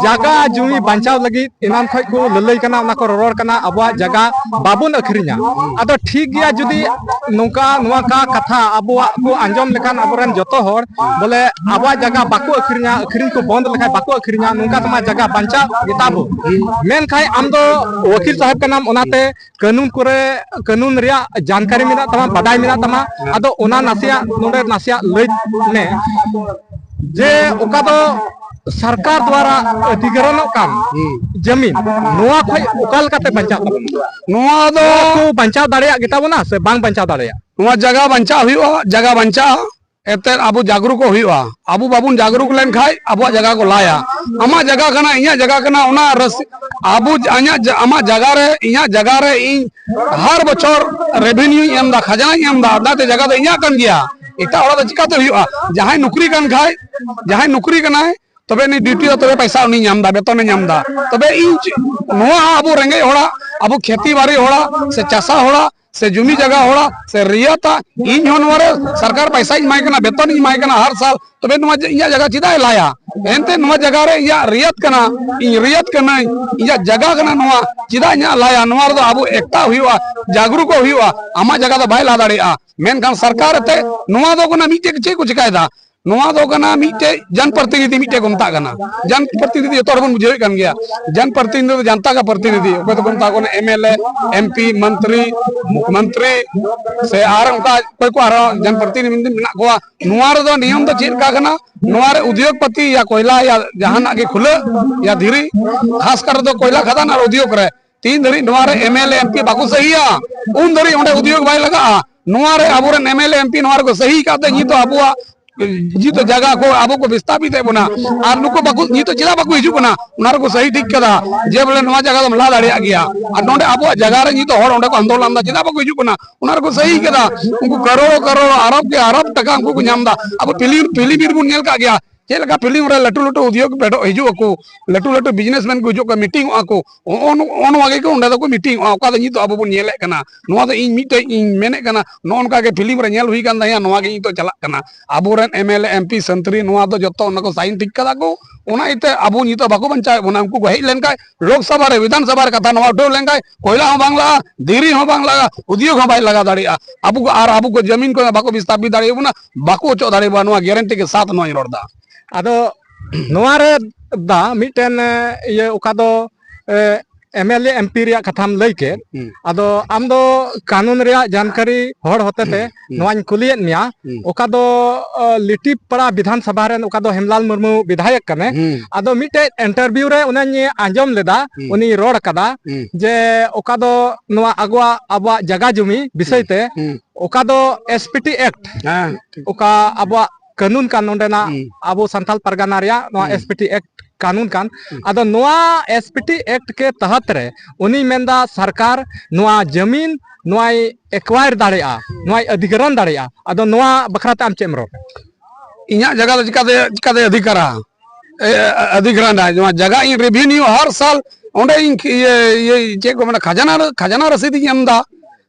ᱡᱟᱭᱜᱟ ᱡᱩᱢᱤ ᱵᱟᱧᱪᱟᱣ ᱞᱟᱹᱜᱤᱫ ᱮᱱᱟᱱ ᱠᱷᱚᱱ ᱠᱚ ᱞᱟᱹᱞᱟᱹᱭ ᱠᱟᱱᱟ, ᱚᱱᱟ ᱠᱚ ᱨᱚᱨᱚᱲ ᱠᱟᱱᱟ, ᱟᱵᱚᱣᱟᱜ ᱡᱟᱭᱜᱟ ᱵᱟᱵᱚᱱ ᱟᱹᱠᱷᱨᱤᱧᱟ᱾ ᱟᱫᱚ ᱴᱷᱤᱠ ᱜᱮᱭᱟ, ᱡᱩᱫᱤ ᱱᱚᱝᱠᱟ ᱱᱚᱣᱟ ᱠᱟ ᱠᱟᱛᱷᱟ ᱟᱵᱚᱣᱟᱜ ᱠᱚ ᱟᱸᱡᱚᱢ ᱞᱮᱠᱷᱟᱱ ᱟᱵᱚᱨᱮᱱ ᱡᱚᱛᱚ ᱦᱚᱲ ᱵᱚᱞᱮ ᱟᱵᱚᱣᱟᱜ ᱡᱟᱭᱜᱟ ᱵᱟᱠᱚ ᱟᱹᱠᱷᱨᱤᱧᱟ, ᱟᱹᱠᱷᱨᱤᱧ ᱠᱚ ᱵᱚᱱᱫ ᱞᱮᱠᱷᱟᱱ ᱵᱟᱠᱚ ᱟᱹᱠᱷᱨᱤᱧᱟ, ᱱᱚᱝᱠᱟ ᱛᱮᱢᱟ ᱡᱟᱭᱜᱟ ᱵᱟᱧᱪᱟᱣ ᱜᱮᱛᱟ ᱵᱚ᱾ ᱢᱮᱱᱠᱷᱟᱱ ᱟᱢ ᱫᱚ ᱣᱟᱹᱠᱤᱞ ᱥᱟᱦᱮᱵ ᱠᱟᱱᱟᱢ, ᱚᱱᱟᱛᱮ ᱠᱟᱹᱱᱩᱱ ᱠᱚᱨᱮ, ᱠᱟᱹᱱᱩᱱ ᱨᱮᱭᱟᱜ ᱡᱟᱱᱠᱟᱨᱤ ᱢᱮᱱᱟᱜ ᱛᱟᱢᱟ, ᱵᱟᱰᱟᱭ ᱢᱮᱱᱟᱜ ᱛᱟᱢᱟ, ᱟᱫᱚ ᱚᱱᱟ ᱱᱟᱥᱮᱭᱟᱜ ᱱᱚᱰᱮ ᱱᱟᱥᱮᱭᱟᱜ ᱞᱟᱹᱭ ᱢᱮ ᱡᱮ ᱚᱠᱟ ᱫᱚ ᱥᱚᱨᱠᱟᱨ ᱫᱣᱟᱨᱟ ᱚᱫᱷᱤᱜᱨᱚᱦᱚᱱᱚᱜ ᱠᱟᱱ ᱦᱩᱸ᱾ ᱡᱟᱢᱤᱱ, ᱱᱚᱣᱟ ᱠᱷᱚᱡ ᱚᱠᱟ ᱞᱮᱠᱟᱛᱮ ᱵᱟᱧᱪᱟᱜ ᱛᱟᱵᱚᱱᱟ? ᱱᱚᱣᱟ ᱫᱚ ᱱᱚᱣᱟ ᱠᱚ ᱵᱟᱧᱪᱟᱣ ᱫᱟᱲᱮᱭᱟᱜ ᱜᱮᱛᱟ ᱵᱚᱱᱟ ᱥᱮ ᱵᱟᱝ ᱵᱟᱧᱪᱟᱣ ᱫᱟᱲᱮᱭᱟᱜ? ᱱᱚᱣᱟ ᱡᱟᱭᱜᱟ ᱵᱟᱧᱪᱟᱜ ᱦᱩᱭᱩᱜᱼᱟ, ᱡᱟᱭᱜᱟ ᱵᱟᱧᱪᱟᱜᱼᱟ᱾ ᱮᱱᱛᱮᱫ ᱟᱵᱚ ᱡᱟᱜᱽᱨᱩᱠᱚᱜ ᱦᱩᱭᱩᱜᱼᱟ᱾ ᱟᱵᱚ ᱵᱟᱵᱚᱱ ᱡᱟᱜᱽᱨᱩᱠ ᱞᱮᱱᱠᱷᱟᱡ ᱟᱵᱚᱣᱟᱜ ᱡᱟᱭᱜᱟ ᱠᱚ ᱞᱟᱭᱟ᱾ ᱟᱢᱟᱜ ᱡᱟᱭᱜᱟ ᱠᱟᱱᱟ, ᱤᱧᱟᱹᱜ ᱡᱟᱭᱜᱟ ᱠᱟᱱᱟ, ᱚᱱᱟ ᱨᱟᱹᱥ-, ᱟᱵᱚ ᱟᱧᱟᱜ ᱡᱟ-, ᱟᱢᱟᱜ ᱡᱟᱭᱜᱟ ᱨᱮ, ᱤᱧᱟᱹᱜ ᱡᱟᱭᱜᱟ ᱨᱮ ᱤᱧ ᱦᱟᱨ ᱵᱚᱪᱷᱚᱨ ᱨᱮᱵᱷᱮᱱᱤᱭᱩᱧ ᱮᱢ ᱮᱫᱟ, ᱠᱷᱟᱡᱽᱱᱟᱧ ᱮᱢ ᱮᱫᱟ, ᱚᱱᱟᱛᱮ ᱡᱟᱭᱜᱟ ᱫᱚ ᱤᱧᱟᱹᱜ ᱠᱟᱱ ᱜᱮᱭᱟ᱾ ᱮᱴᱟᱜ ᱦᱚᱲᱟᱜ ᱫᱚ ᱪᱤᱠᱟᱛᱮ ᱦᱩᱭᱩᱜᱼᱟ? ᱡᱟᱦᱟᱸᱭ ᱱᱩᱠᱨᱤ ᱠᱟᱱ ᱠᱷᱟᱡ, ᱡᱟᱦᱟᱸᱭ ᱱᱩᱠᱨᱤ ᱠᱟᱱᱟᱭ, ᱛᱚᱵᱮ ᱩᱱᱤ ᱰᱤᱭᱩᱴᱤ ᱫᱚ ᱛᱚᱵᱮ ᱯᱚᱭᱥᱟ ᱩᱱᱤ ᱧᱟᱢ ᱮᱫᱟ, ᱵᱮᱛᱚᱱᱮ ᱧᱟᱢ ᱮᱫᱟ᱾ ᱛᱚᱵᱮ ᱤᱧ ᱪᱮ-, ᱱᱚᱣᱟ ᱟᱵᱚ ᱨᱮᱸᱜᱮᱡ ᱦᱚᱲᱟᱜ, ᱟᱵᱚ ᱠᱷᱮᱛᱤ ᱵᱟᱲᱤ ᱦᱚᱲᱟᱜ ᱥᱮ ᱪᱟᱥᱟ ᱦᱚᱲᱟᱜ ᱥᱮ ᱡᱩᱢᱤ ᱡᱟᱭᱜᱟ ᱦᱚᱲᱟᱜ ᱥᱮ ᱨᱤᱭᱟᱹᱛᱟᱜ, ᱤᱧ ᱦᱚᱸ ᱱᱚᱣᱟ ᱨᱮ ᱥᱚᱨᱠᱟᱨ ᱯᱚᱭᱥᱟᱧ ᱮᱢᱟᱭ ᱠᱟᱱᱟ, ᱵᱮᱛᱚᱱ ᱤᱧ ᱮᱢᱟᱭ ᱠᱟᱱᱟ ᱦᱟᱨ ᱥᱟᱞ, ᱛᱚᱵᱮ ᱱᱚᱣᱟ ᱡᱮ ᱤᱧᱟᱹᱜ ᱡᱟᱭᱜᱟ ᱪᱮᱫᱟᱜ ᱮ ᱞᱟᱭᱟ? ᱮᱱᱛᱮ ᱱᱚᱣᱟ ᱡᱟᱭᱜᱟ ᱨᱮ ᱤᱧᱟᱹᱜ ᱨᱤᱭᱟᱹᱛ ᱠᱟᱱᱟ, ᱤᱧ ᱨᱤᱭᱟᱹᱛ ᱠᱟᱹᱱᱟᱹᱧ, ᱤᱧᱟᱹᱜ ᱡᱟᱭᱜᱟ ᱠᱟᱱᱟ ᱱᱚᱣᱟ, ᱪᱮᱫᱟᱜ ᱤᱧᱟᱹᱜ ᱞᱟᱭᱟ? ᱱᱚᱣᱟ ᱨᱮᱫᱚ ᱟᱵᱚ ᱮᱠᱛᱟ ᱦᱩᱭᱩᱜᱼᱟ, ᱡᱟᱜᱽᱨᱩᱠᱚ ᱦᱩᱭᱩᱜᱼᱟ᱾ ᱟᱢᱟᱜ ᱡᱟᱭᱜᱟ ᱫᱚ ᱵᱟᱭ ᱞᱟ ᱫᱟᱲᱮᱭᱟᱜᱼᱟ᱾ ᱢᱮᱱᱠᱷᱟᱱ ᱥᱚᱨᱠᱟᱨ ᱮᱱᱛᱮ ᱱᱚᱣᱟ ᱫᱚ ᱠᱟᱱᱟ ᱢᱤᱫᱴᱮᱡ ᱪᱮᱫ ᱠᱚ ᱪᱤᱠᱟᱭᱮᱫᱟ? ᱱᱚᱣᱟ ᱫᱚ ᱠᱟᱱᱟ ᱢᱤᱫᱴᱮᱡ ᱡᱚᱱ ᱯᱨᱚᱛᱤᱱᱤᱫᱷᱤ ᱢᱤᱫᱴᱮᱡ ᱠᱚ ᱢᱮᱛᱟᱜ ᱠᱟᱱᱟ᱾ ᱡᱚᱱ ᱯᱨᱚᱛᱤᱱᱤᱫᱷᱤ ᱡᱚᱛᱚ ᱦᱚᱲ ᱵᱚᱱ ᱵᱩᱡᱷᱟᱹᱣᱮᱫ ᱠᱟᱱ ᱜᱮᱭᱟ᱾ ᱡᱚᱱ ᱯᱨᱚᱛᱤᱱᱤᱫᱷᱤ ᱫᱚ ᱡᱟᱱᱛᱟ ᱠᱟ ᱯᱨᱚᱛᱤᱱᱤᱫᱷᱤ, ᱚᱠᱚᱭ ᱫᱚᱠᱚ ᱢᱮᱛᱟ ᱠᱚ ᱠᱟᱱᱟ M L A, M P, ᱢᱚᱱᱛᱨᱤ, ᱢᱚᱱᱛᱨᱤ ᱥᱮ ᱟᱨ ᱚᱱᱠᱟ ᱚᱠᱚᱭ ᱠᱚ ᱟᱨᱦᱚᱸ ᱡᱚᱱ ᱯᱨᱚᱛᱤᱱᱤᱫᱷᱤ ᱢᱮᱱᱟᱜ ᱠᱚᱣᱟ᱾ ᱱᱚᱣᱟ ᱨᱮᱫᱚ ᱱᱤᱭᱚᱢ ᱫᱚ ᱪᱮᱫ ᱞᱮᱠᱟ ᱠᱟᱱᱟ? ᱱᱚᱣᱟ ᱨᱮ ᱩᱫᱽᱭᱳᱜᱽᱯᱚᱛᱤ ᱭᱟ ᱠᱚᱭᱞᱟ ᱭᱟ ᱡᱟᱦᱟᱱᱟᱜ ᱜᱮ ᱠᱷᱩᱞᱟᱹᱜ ᱭᱟ ᱫᱷᱤᱨᱤ, ᱠᱷᱟᱥ ᱠᱟᱨ ᱫᱚ ᱠᱚᱭᱞᱟ ᱠᱷᱟᱫᱟᱱ ᱟᱨ ᱩᱫᱽᱭᱳᱜᱽ ᱨᱮ ᱛᱤᱱ ᱫᱷᱟᱹᱨᱤᱡ ᱱᱚᱣᱟ ᱨᱮ M L A, M P ᱵᱟᱠᱚ ᱥᱟᱹᱦᱤᱭᱟ, ᱩᱱ ᱫᱷᱟᱹᱨᱤᱡ ᱚᱸᱰᱮ ᱩᱫᱽᱭᱳᱜᱽ ᱵᱟᱭ ᱞᱟᱜᱟᱜᱼᱟ᱾ ᱱᱚᱣᱟ ᱨᱮ ᱟᱵᱚᱨᱮᱱ M L A, M P ᱱᱚᱣᱟ ᱨᱮᱠᱚ ᱥᱟᱹᱦᱤ ᱠᱟᱜ ᱛᱮ ᱱᱤᱛ ᱫᱚ ᱟᱵᱚᱣᱟᱜ ᱱᱤᱛᱚᱜ ᱡᱟᱭᱜᱟ ᱠᱚ ᱟᱵᱚ ᱠᱚ ᱵᱤᱥᱛᱟᱯᱤᱛ ᱮᱫ ᱵᱚᱱᱟ᱾ ᱟᱨ ᱱᱩᱠᱩ ᱵᱟᱠᱚ, ᱱᱤᱛᱚᱜ ᱪᱮᱫᱟᱜ ᱵᱟᱠᱚ ᱦᱤᱡᱩᱜ ᱠᱟᱱᱟ? ᱚᱱᱟ ᱨᱮᱠᱚ ᱥᱟᱹᱦᱤ ᱴᱷᱤᱠ ᱠᱟᱫᱟ ᱡᱮ ᱵᱚᱞᱮ ᱱᱚᱣᱟ ᱡᱟᱭᱜᱟ ᱫᱚᱢ ᱞᱟ ᱫᱟᱲᱮᱭᱟᱜ ᱜᱮᱭᱟ᱾ ᱟᱨ ᱱᱚᱰᱮ ᱟᱵᱚᱣᱟᱜ ᱡᱟᱭᱜᱟ ᱨᱮ ᱱᱤᱛᱚᱜ ᱦᱚᱲ ᱚᱸᱰᱮ ᱠᱚ ᱟᱱᱫᱳᱞᱚᱱ ᱫᱟ, ᱪᱮᱫᱟᱜ ᱵᱟᱠᱚ ᱦᱤᱡᱩᱜ ᱠᱟᱱᱟ? ᱚᱱᱟ ᱨᱮᱠᱚ ᱥᱟᱹᱦᱤ ᱠᱟᱫᱟ᱾ ᱩᱱᱠᱩ ᱠᱟᱨᱳᱲ ᱠᱟᱨᱳᱲ, ᱟᱨᱚᱵ ᱠᱮ ᱟᱨᱚᱵ ᱴᱟᱠᱟ ᱩᱱᱠᱩ ᱠᱚ ᱧᱟᱢ ᱫᱟ᱾ ᱟᱵᱚ ᱯᱷᱤᱞᱢ, ᱯᱷᱤᱞᱢ ᱨᱮᱵᱚᱱ ᱧᱮᱞ ᱠᱟᱜ ᱜᱮᱭᱟ ᱪᱮᱫ ᱞᱮᱠᱟ ᱯᱷᱤᱞᱢ ᱨᱮ ᱞᱟᱹᱴᱩ ᱞᱟᱹᱴᱩ ᱩᱫᱽᱭᱳᱜᱽ ᱯᱮᱰᱚᱜ ᱦᱤᱡᱩᱜ ᱟᱠᱚ, ᱞᱟᱹᱴᱩ ᱞᱟᱹᱴᱩ ᱵᱤᱡᱽᱱᱮᱥᱢᱮᱱ ᱠᱚ ᱦᱤᱡᱩᱜ ᱠᱟᱱᱟ, ᱢᱤᱴᱤᱝᱚᱜᱼᱟ ᱠᱚ, ᱱᱚᱜᱼᱚ ᱱᱚᱜᱼᱚ ᱱᱚᱣᱟ ᱜᱮᱠᱚ ᱚᱸᱰᱮ ᱫᱚᱠᱚ ᱢᱤᱴᱤᱝᱚᱜᱼᱟ᱾ ᱚᱠᱟ ᱫᱚ ᱱᱤᱛᱚᱜ ᱟᱵᱚ ᱵᱚᱱ ᱧᱮᱞᱮᱫ ᱠᱟᱱᱟ᱾ ᱱᱚᱣᱟ ᱫᱚ ᱤᱧ ᱢᱤᱫᱴᱮᱡ ᱤᱧ ᱢᱮᱱᱮᱫ ᱠᱟᱱᱟ, ᱱᱚᱜᱼᱚ ᱱᱚᱝᱠᱟ ᱜᱮ ᱯᱷᱤᱞᱢ ᱨᱮ ᱧᱮᱞ ᱦᱩᱭ ᱠᱟᱱ ᱛᱟᱦᱮᱸᱫ, ᱱᱚᱣᱟ ᱜᱮ ᱱᱤᱛᱚᱜ ᱪᱟᱞᱟᱜ ᱠᱟᱱᱟ᱾ ᱟᱵᱚᱨᱮᱱ M L A, M P, ᱥᱚᱱᱛᱨᱤ ᱱᱚᱣᱟ ᱫᱚ ᱡᱚᱛᱚ ᱚᱱᱟ ᱠᱚ ᱥᱟᱭᱤᱱ ᱴᱷᱤᱠ ᱠᱟᱫᱟ ᱠᱚ᱾ ᱚᱱᱟ ᱤᱭᱟᱹᱛᱮ ᱟᱵᱚ ᱱᱤᱛᱚᱜ ᱵᱟᱠᱚ ᱵᱟᱧᱪᱟᱣᱮᱫ ᱵᱚᱱᱟ᱾ ᱩᱱᱠᱩ ᱠᱚ ᱦᱮᱡ ᱞᱮᱱᱠᱷᱟᱱ ᱞᱳᱠᱥᱚᱵᱷᱟ ᱨᱮ, ᱵᱤᱫᱷᱟᱱ ᱥᱚᱵᱷᱟ ᱨᱮ ᱠᱟᱛᱷᱟ ᱱᱚᱣᱟ ᱩᱴᱷᱟᱹᱣ ᱞᱮᱱᱠᱷᱟᱱ ᱠᱚᱭᱞᱟ ᱦᱚᱸ ᱵᱟᱝ ᱞᱟᱜᱟᱜᱼᱟ, ᱫᱷᱤᱨᱤ ᱦᱚᱸ ᱵᱟᱝ ᱞᱟᱜᱟᱜᱼᱟ, ᱩᱫᱽᱭᱳᱜᱽ ᱦᱚᱸ ᱵᱟᱭ ᱞᱟᱜᱟᱣ ᱫᱟᱲᱮᱭᱟᱜᱼᱟ᱾ ᱟᱵᱚ ᱠᱚ ᱟᱨ ᱟᱵᱚ ᱠᱚ ᱡᱟᱢᱤᱱ ᱠᱚ ᱵᱟᱠᱚ ᱵᱤᱥᱛᱟᱯᱤᱛ ᱫᱟᱲᱮᱭᱟᱵᱚᱱᱟ, ᱵᱟᱠᱚ ᱚᱪᱚᱜ ᱫᱟᱲᱮᱭᱟᱵᱚᱱᱟ᱾ ᱱᱚᱣᱟ ᱜᱮᱨᱮᱱᱴᱤ ᱠᱮ ᱥᱟᱛ ᱱᱚᱣᱟᱧ ᱨᱚᱲ ᱮᱫᱟ᱾ ᱟᱫᱚ ᱱᱚᱣᱟ ᱨᱮ ᱫᱟ ᱢᱤᱫᱴᱮᱱ, ᱮ, ᱤᱭᱟᱹ ᱚᱠᱟ ᱫᱚ, ᱮ, M L A, M P ᱨᱮᱭᱟᱜ ᱠᱟᱛᱷᱟᱢ ᱞᱟᱹᱭ ᱠᱮᱫ᱾ ᱦᱩᱸ᱾ ᱟᱫᱚ ᱟᱢ ᱫᱚ ᱠᱟᱹᱱᱩᱱ ᱨᱮᱭᱟᱜ ᱡᱟᱱᱠᱟᱨᱤ ᱦᱚᱲ ᱦᱚᱛᱮᱛᱮ ᱦᱩᱸ᱾ ᱱᱚᱣᱟᱧ ᱠᱩᱞᱤᱭᱮᱫ ᱢᱮᱭᱟ, ᱦᱩᱸ᱾ ᱚᱠᱟ ᱫᱚ, ᱚ, ᱞᱤᱴᱤᱯᱟᱲᱟ ᱵᱤᱫᱷᱟᱱ ᱥᱚᱵᱷᱟ ᱨᱮᱱ ᱚᱠᱟ ᱫᱚ ᱦᱮᱢᱞᱟᱞ ᱢᱩᱨᱢᱩ ᱵᱤᱫᱷᱟᱭᱚᱠ ᱠᱟᱱᱟᱭ᱾ ᱦᱩᱸ᱾ ᱟᱫᱚ ᱢᱤᱫᱴᱮᱡ ᱤᱱᱴᱟᱨᱵᱷᱤᱭᱩ ᱨᱮ ᱩᱱᱤᱧ ᱟᱸᱡᱚᱢ ᱞᱮᱫᱟ, ᱦᱩᱸ᱾ ᱩᱱᱤᱭ ᱨᱚᱲ ᱠᱟᱫᱟ ᱦᱩᱸ᱾ ᱡᱮ ᱚᱠᱟ ᱫᱚ ᱱᱚᱣᱟ ᱟᱵᱚᱣᱟᱜ, ᱟᱵᱚᱣᱟᱜ ᱡᱟᱜᱟ ᱡᱩᱢᱤ ᱵᱤᱥᱚᱭ ᱦᱩᱸ᱾ ᱛᱮ ᱦᱩᱸ᱾ ᱚᱠᱟ ᱫᱚ ᱮᱥ ᱯᱤ ᱴᱤ ᱮᱠᱴ, ᱦᱮᱸ, ᱴᱷᱤᱠ᱾ ᱚᱠᱟ ᱟᱵᱚᱣᱟᱜ ᱠᱟᱹᱱᱩᱱ ᱠᱟᱱ ᱱᱚᱰᱮᱱᱟᱜ ᱦᱩᱸ᱾ ᱟᱵᱚ ᱥᱟᱱᱛᱟᱞ ᱯᱟᱨᱜᱟᱱᱟ ᱨᱮᱭᱟᱜ ᱱᱚᱣᱟ ᱦᱩᱸ᱾ ᱮᱥ ᱯᱤ ᱴᱤ ᱮᱠᱴ ᱠᱟᱹᱱᱩᱱ ᱠᱟᱱ᱾ ᱦᱩᱸ᱾ ᱟᱫᱚ ᱱᱚᱣᱟ ᱮᱥ ᱯᱤ ᱴᱤ ᱮᱠᱴ ᱠᱮ ᱛᱟᱦᱟᱛ ᱨᱮ ᱩᱱᱤᱭ ᱢᱮᱱᱫᱟ ᱥᱚᱨᱠᱟᱨ ᱱᱚᱣᱟ ᱡᱟᱢᱤᱱ ᱱᱚᱣᱟᱭ ᱮᱠᱣᱟᱭᱟᱨ ᱫᱟᱲᱮᱭᱟᱜᱼᱟ, ᱱᱚᱣᱟᱭ ᱚᱫᱷᱤᱜᱨᱚᱦᱚᱱ ᱫᱟᱲᱮᱭᱟᱜᱼᱟ᱾ ᱟᱫᱚ ᱱᱚᱣᱟ ᱵᱟᱠᱷᱨᱟ ᱛᱮ ᱟᱢ ᱪᱮᱫ ᱮᱢ ᱨᱚᱲ? ᱤᱧᱟᱹᱜ ᱡᱟᱭᱜᱟ ᱫᱚ ᱪᱤᱠᱟᱛᱮ, ᱪᱤᱠᱟᱛᱮ ᱚᱫᱷᱤᱠᱟᱨᱟ? ᱮ, ᱚᱫᱷᱤᱜᱨᱚᱦᱚᱱᱟ? ᱱᱚᱣᱟ ᱡᱟᱭᱜᱟ ᱤᱧ ᱨᱮᱵᱷᱤᱱᱤᱭᱩ ᱦᱟᱨ ᱥᱟᱞ ᱚᱸᱰᱮ ᱤᱧ ᱤᱭᱟᱹ, ᱤᱭᱟᱹ, ᱪᱮᱫ ᱠᱚ ᱢᱮᱱᱟ, ᱠᱷᱟᱡᱟᱱᱟ, ᱠᱷᱟᱡᱟᱱᱟ ᱨᱚᱥᱤᱫ ᱤᱧ ᱮᱢ ᱮᱫᱟ᱾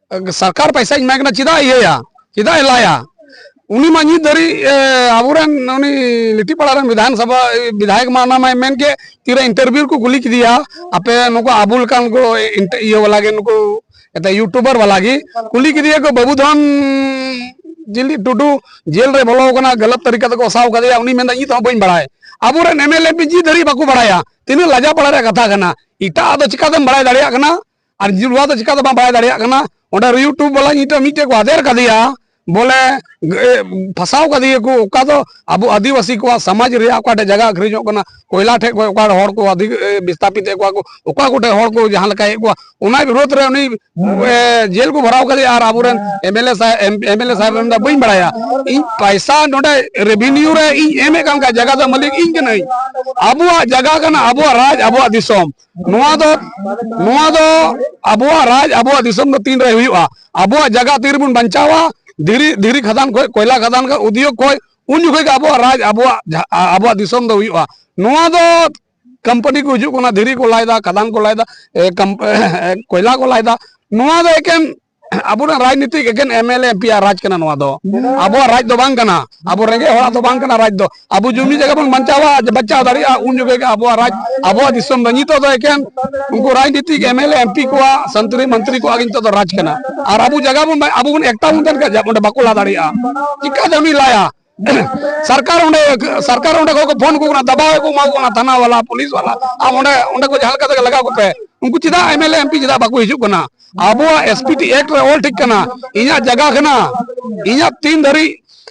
ᱥᱚᱨᱠᱟᱨ ᱯᱚᱭᱥᱟᱧ ᱮᱢᱟᱭ ᱠᱟᱱᱟ, ᱪᱮᱫᱟᱜ ᱤᱭᱟᱹᱭᱟ, ᱪᱮᱫᱟᱜ ᱮ ᱞᱟᱭᱟ? ᱩᱱᱤ ᱢᱟ ᱱᱤᱛ ᱫᱷᱟᱹᱨᱤᱡ, ᱮ, ᱟᱵᱚᱨᱮᱱ ᱩᱱᱤ ᱞᱤᱴᱤᱯᱟᱲᱟ ᱨᱮᱱ ᱵᱤᱫᱷᱟᱱ ᱥᱚᱵᱷᱟ ᱵᱤᱫᱷᱟᱭᱚᱠ ᱢᱟ ᱚᱱᱟ ᱢᱟᱭ ᱢᱮᱱ ᱠᱮᱫ, ᱛᱤᱨᱮ ᱤᱱᱴᱟᱨᱵᱷᱤᱭᱩ ᱨᱮᱠᱚ ᱠᱩᱞᱤ ᱠᱮᱫᱮᱭᱟ, ᱟᱯᱮ ᱱᱩᱠᱩ ᱟᱵᱚ ᱞᱮᱠᱟᱱ ᱠᱚ ᱤᱱᱴᱟ-, ᱤᱭᱟᱹ ᱵᱟᱞᱟ ᱜᱮ, ᱱᱩᱠᱩ ᱮᱴᱟᱜ ᱭᱩᱴᱩᱵᱟᱨ ᱵᱟᱞᱟ ᱜᱮ ᱠᱩᱞᱤ ᱠᱮᱫᱮᱭᱟ ᱠᱚ, "ᱵᱟᱹᱵᱩ ᱫᱷᱚᱱ ᱡᱤᱞᱤ ᱴᱩᱰᱩ ᱡᱮᱞ ᱨᱮ ᱵᱚᱞᱚ ᱟᱠᱟᱱᱟ, ᱜᱟᱞᱟᱛ ᱛᱟᱹᱨᱤᱠᱟ ᱛᱮᱠᱚ ᱯᱷᱟᱥᱟᱣ ᱠᱟᱫᱮᱭᱟ", ᱩᱱᱤ ᱢᱮᱱᱫᱟ, "ᱤᱧ ᱱᱤᱛ ᱦᱚᱸ ᱵᱟᱹᱧ ᱵᱟᱲᱟᱭ᱾" ᱟᱵᱚᱨᱮᱱ M L A M P G ᱫᱷᱟᱹᱨᱤᱡ ᱵᱟᱠᱚ ᱵᱟᱲᱟᱭᱟ᱾ ᱛᱤᱱᱟᱹᱜ ᱞᱟᱡᱟ ᱯᱟᱲᱟ ᱨᱮᱭᱟᱜ ᱠᱟᱛᱷᱟ ᱠᱟᱱᱟ᱾ ᱮᱴᱟᱜ ᱫᱚ ᱪᱤᱠᱟᱛᱮᱢ ᱵᱟᱲᱟᱭ ᱫᱟᱲᱮᱭᱟᱜ ᱠᱟᱱᱟ? ᱟᱨ ᱱᱚᱣᱟ ᱫᱚ ᱪᱤᱠᱟᱛᱮ ᱵᱟᱢ ᱵᱟᱲᱟᱭ ᱫᱟᱲᱮᱭᱟᱜ ᱠᱟᱱᱟ? ᱚᱸᱰᱮ ᱭᱩᱴᱩᱵ ᱵᱟᱞᱟ ᱢᱤᱫᱴᱮᱡ, ᱢᱤᱫᱴᱮᱡ ᱠᱚ ᱟᱫᱮᱨ ᱠᱟᱫᱮᱭᱟ, ᱵᱚᱞᱮ, ᱮ, ᱯᱷᱟᱥᱟᱣ ᱠᱟᱫᱮᱭᱟ ᱠᱚ᱾ ᱚᱠᱟ ᱫᱚ ᱟᱵᱚ ᱟᱹᱫᱤᱵᱟᱹᱥᱤ ᱠᱚᱣᱟᱜ ᱥᱚᱢᱟᱡᱽ ᱨᱮᱭᱟᱜ ᱚᱠᱟᱴᱟᱜ ᱡᱟᱭᱜᱟ ᱟᱹᱠᱷᱨᱤᱧᱚᱜ ᱠᱟᱱᱟ, ᱠᱚᱭᱞᱟ ᱴᱷᱮᱡ ᱠᱷᱚᱡ ᱚᱠᱟ ᱦᱚᱲ ᱠᱚ ᱟᱹᱫᱤ-, ᱮ, ᱵᱤᱥᱛᱟᱯᱤᱛ ᱮᱫ ᱠᱚᱣᱟ ᱠᱚ, ᱚᱠᱟ ᱠᱚᱴᱷᱮᱡ ᱦᱚᱲ ᱠᱚ ᱡᱟᱦᱟᱸ ᱞᱮᱠᱟᱭᱮᱫ ᱠᱚᱣᱟ, ᱚᱱᱟ ᱵᱤᱨᱳᱫᱷ ᱨᱮ ᱩᱱᱤ, ᱮ, ᱡᱮᱞ ᱠᱚ ᱵᱷᱚᱨᱟᱣ ᱠᱟᱫᱮᱭᱟ᱾ ᱟᱨ ᱟᱵᱚᱨᱮᱱ M L A ᱥᱟᱦᱮᱵ, M-, M L A ᱥᱟᱦᱮᱵ ᱢᱮᱱᱫᱟ, "ᱵᱟᱹᱧ ᱵᱟᱲᱟᱭᱟ, ᱤᱧ ᱯᱟᱭᱥᱟ ᱱᱚᱰᱮ ᱨᱮᱵᱷᱮᱱᱤᱭᱩ ᱨᱮ ᱤᱧ ᱮᱢᱮᱫ ᱠᱟᱱ ᱠᱷᱟᱡ ᱡᱟᱭᱜᱟ ᱫᱚ ᱢᱟᱹᱞᱤᱠ ᱤᱧ ᱠᱟᱹᱱᱟᱹᱧ, ᱟᱵᱚᱣᱟᱜ ᱡᱟᱭᱜᱟ ᱠᱟᱱᱟ, ᱟᱵᱚᱣᱟᱜ ᱨᱟᱡᱽ, ᱟᱵᱚᱣᱟᱜ ᱫᱤᱥᱚᱢ, ᱱᱚᱣᱟ ᱫᱚ, ᱱᱚᱣᱟ ᱫᱚ ᱟᱵᱚᱣᱟᱜ ᱨᱟᱡᱽ, ᱟᱵᱚᱣᱟᱜ ᱫᱤᱥᱚᱢ ᱫᱚ ᱛᱤᱱ ᱨᱮ ᱦᱩᱭᱩᱜᱼᱟ? ᱟᱵᱚᱣᱟᱜ ᱡᱟᱭᱜᱟ ᱛᱤ ᱨᱮᱵᱚᱱ ᱵᱟᱧᱪᱟᱣᱟ? ᱫᱷᱤᱨᱤ, ᱫᱷᱤᱨᱤ ᱠᱷᱟᱫᱟᱱ ᱠᱷᱚᱡ, ᱠᱚᱭᱞᱟ ᱠᱷᱟᱫᱟᱱ ᱠᱷᱚᱡ, ᱩᱫᱽᱭᱳᱜᱽ ᱠᱷᱚᱡ, ᱩᱱ ᱡᱚᱠᱷᱚᱡ ᱜᱮ ᱟᱵᱚᱣᱟᱜ ᱨᱟᱡᱽ, ᱟᱵᱚᱣᱟᱜ ᱡᱟᱦᱟᱸ, ᱟ-, ᱟᱵᱚᱣᱟᱜ ᱫᱤᱥᱚᱢ ᱫᱚ ᱦᱩᱭᱩᱜᱼᱟ᱾ ᱱᱚᱣᱟ ᱫᱚ ᱠᱳᱢᱯᱟᱱᱤ ᱠᱚ ᱦᱤᱡᱩᱜ ᱠᱟᱱᱟ, ᱫᱷᱤᱨᱤ ᱠᱚ ᱞᱟᱭ ᱫᱟ, ᱠᱷᱟᱫᱟᱱ ᱠᱚ ᱞᱟᱭ ᱫᱟ, ᱮ, ᱠᱟᱢ-, ᱠᱚᱭᱞᱟ ᱠᱚ ᱞᱟᱭ ᱫᱟ᱾ ᱱᱚᱣᱟ ᱫᱚ ᱮᱠᱮᱱ ᱟᱵᱚᱨᱮᱱ ᱨᱟᱡᱽᱱᱤᱛᱤᱠ, ᱮᱠᱮᱱ M L A, M P ᱟᱜ ᱨᱟᱡᱽ ᱠᱟᱱᱟ ᱱᱚᱣᱟ ᱫᱚ᱾ ᱟᱵᱚᱣᱟᱜ ᱨᱟᱡᱽ ᱫᱚ ᱵᱟᱝ ᱠᱟᱱᱟ᱾ ᱟᱵᱚ ᱨᱮᱸᱜᱮᱡ ᱦᱚᱲᱟᱜ ᱫᱚ ᱵᱟᱝ ᱠᱟᱱᱟ ᱨᱟᱡᱽ ᱫᱚ᱾ ᱟᱵᱚ ᱡᱩᱢᱤ ᱡᱟᱭᱜᱟ ᱵᱚᱱ ᱵᱟᱧᱪᱟᱣᱟ, ᱵᱟᱧᱪᱟᱣ ᱫᱟᱲᱮᱭᱟᱜᱼᱟ, ᱩᱱ ᱡᱚᱠᱷᱚᱡ ᱜᱮ ᱟᱵᱚᱣᱟᱜ ᱨᱟᱡᱽ, ᱟᱵᱚᱣᱟᱜ ᱫᱤᱥᱚᱢ ᱫᱚ᱾ ᱱᱤᱛᱚᱜ ᱫᱚ ᱮᱠᱮᱱ ᱩᱱᱠᱩ ᱨᱟᱡᱽᱱᱤᱛᱤᱠ M L A, M P ᱠᱚᱣᱟᱜ, ᱥᱚᱱᱛᱨᱤ ᱢᱚᱱᱛᱨᱤ ᱠᱚᱣᱟᱜ ᱜᱮ ᱱᱤᱛᱚᱜ ᱫᱚ ᱨᱟᱡᱽ ᱠᱟᱱᱟ᱾ ᱟᱨ ᱟᱵᱚ ᱡᱟᱭᱜᱟ ᱵᱚᱱ, ᱟᱵᱚ ᱵᱚᱱ ᱮᱠᱴᱟ ᱵᱚᱱ ᱛᱟᱦᱮᱱ ᱠᱷᱟᱡ, ᱚᱸᱰᱮ ᱵᱟᱠᱚ ᱞᱟ ᱫᱟᱲᱮᱭᱟᱜᱼᱟ᱾ ᱪᱤᱠᱟᱛᱮ ᱩᱱᱤ ᱞᱟᱭᱟ? ᱥᱚᱨᱠᱟᱨ ᱚᱸᱰᱮ, ᱥᱚᱨᱠᱟᱨ ᱚᱸᱰᱮ ᱠᱷᱚᱡ ᱠᱚ ᱯᱷᱳᱱ ᱟᱠᱚ ᱠᱟᱱᱟ, ᱫᱟᱵᱟᱣ ᱠᱚ ᱮᱢᱟ ᱠᱚ ᱠᱟᱱᱟ, ᱛᱷᱟᱱᱟ ᱵᱟᱞᱟ, ᱯᱩᱞᱤᱥ ᱵᱟᱞᱟ, ᱟᱢ ᱚᱸᱰᱮ, ᱚᱸᱰᱮ ᱠᱚ ᱡᱟᱦᱟᱸ ᱞᱮᱠᱟ ᱛᱮᱜᱮ ᱞᱟᱜᱟ ᱠᱚᱯᱮ᱾ ᱩᱱᱠᱩ ᱪᱮᱫᱟᱜ M L A, M P ᱪᱮᱫᱟᱜ ᱵᱟᱠᱚ ᱦᱤᱡᱩᱜ ᱠᱟᱱᱟ? ᱟᱵᱚᱣᱟᱜ ᱮᱥ ᱯᱤ ᱴᱤ ᱮᱠᱴ ᱨᱮ ᱚᱞ ᱴᱷᱤᱠ ᱠᱟᱱᱟ, ᱤᱧᱟᱹᱜ ᱡᱟᱭᱜᱟ ᱠᱟᱱᱟ, ᱤᱧᱟᱹᱜ ᱛᱤᱱ ᱫᱷᱟᱹᱨᱤᱡ,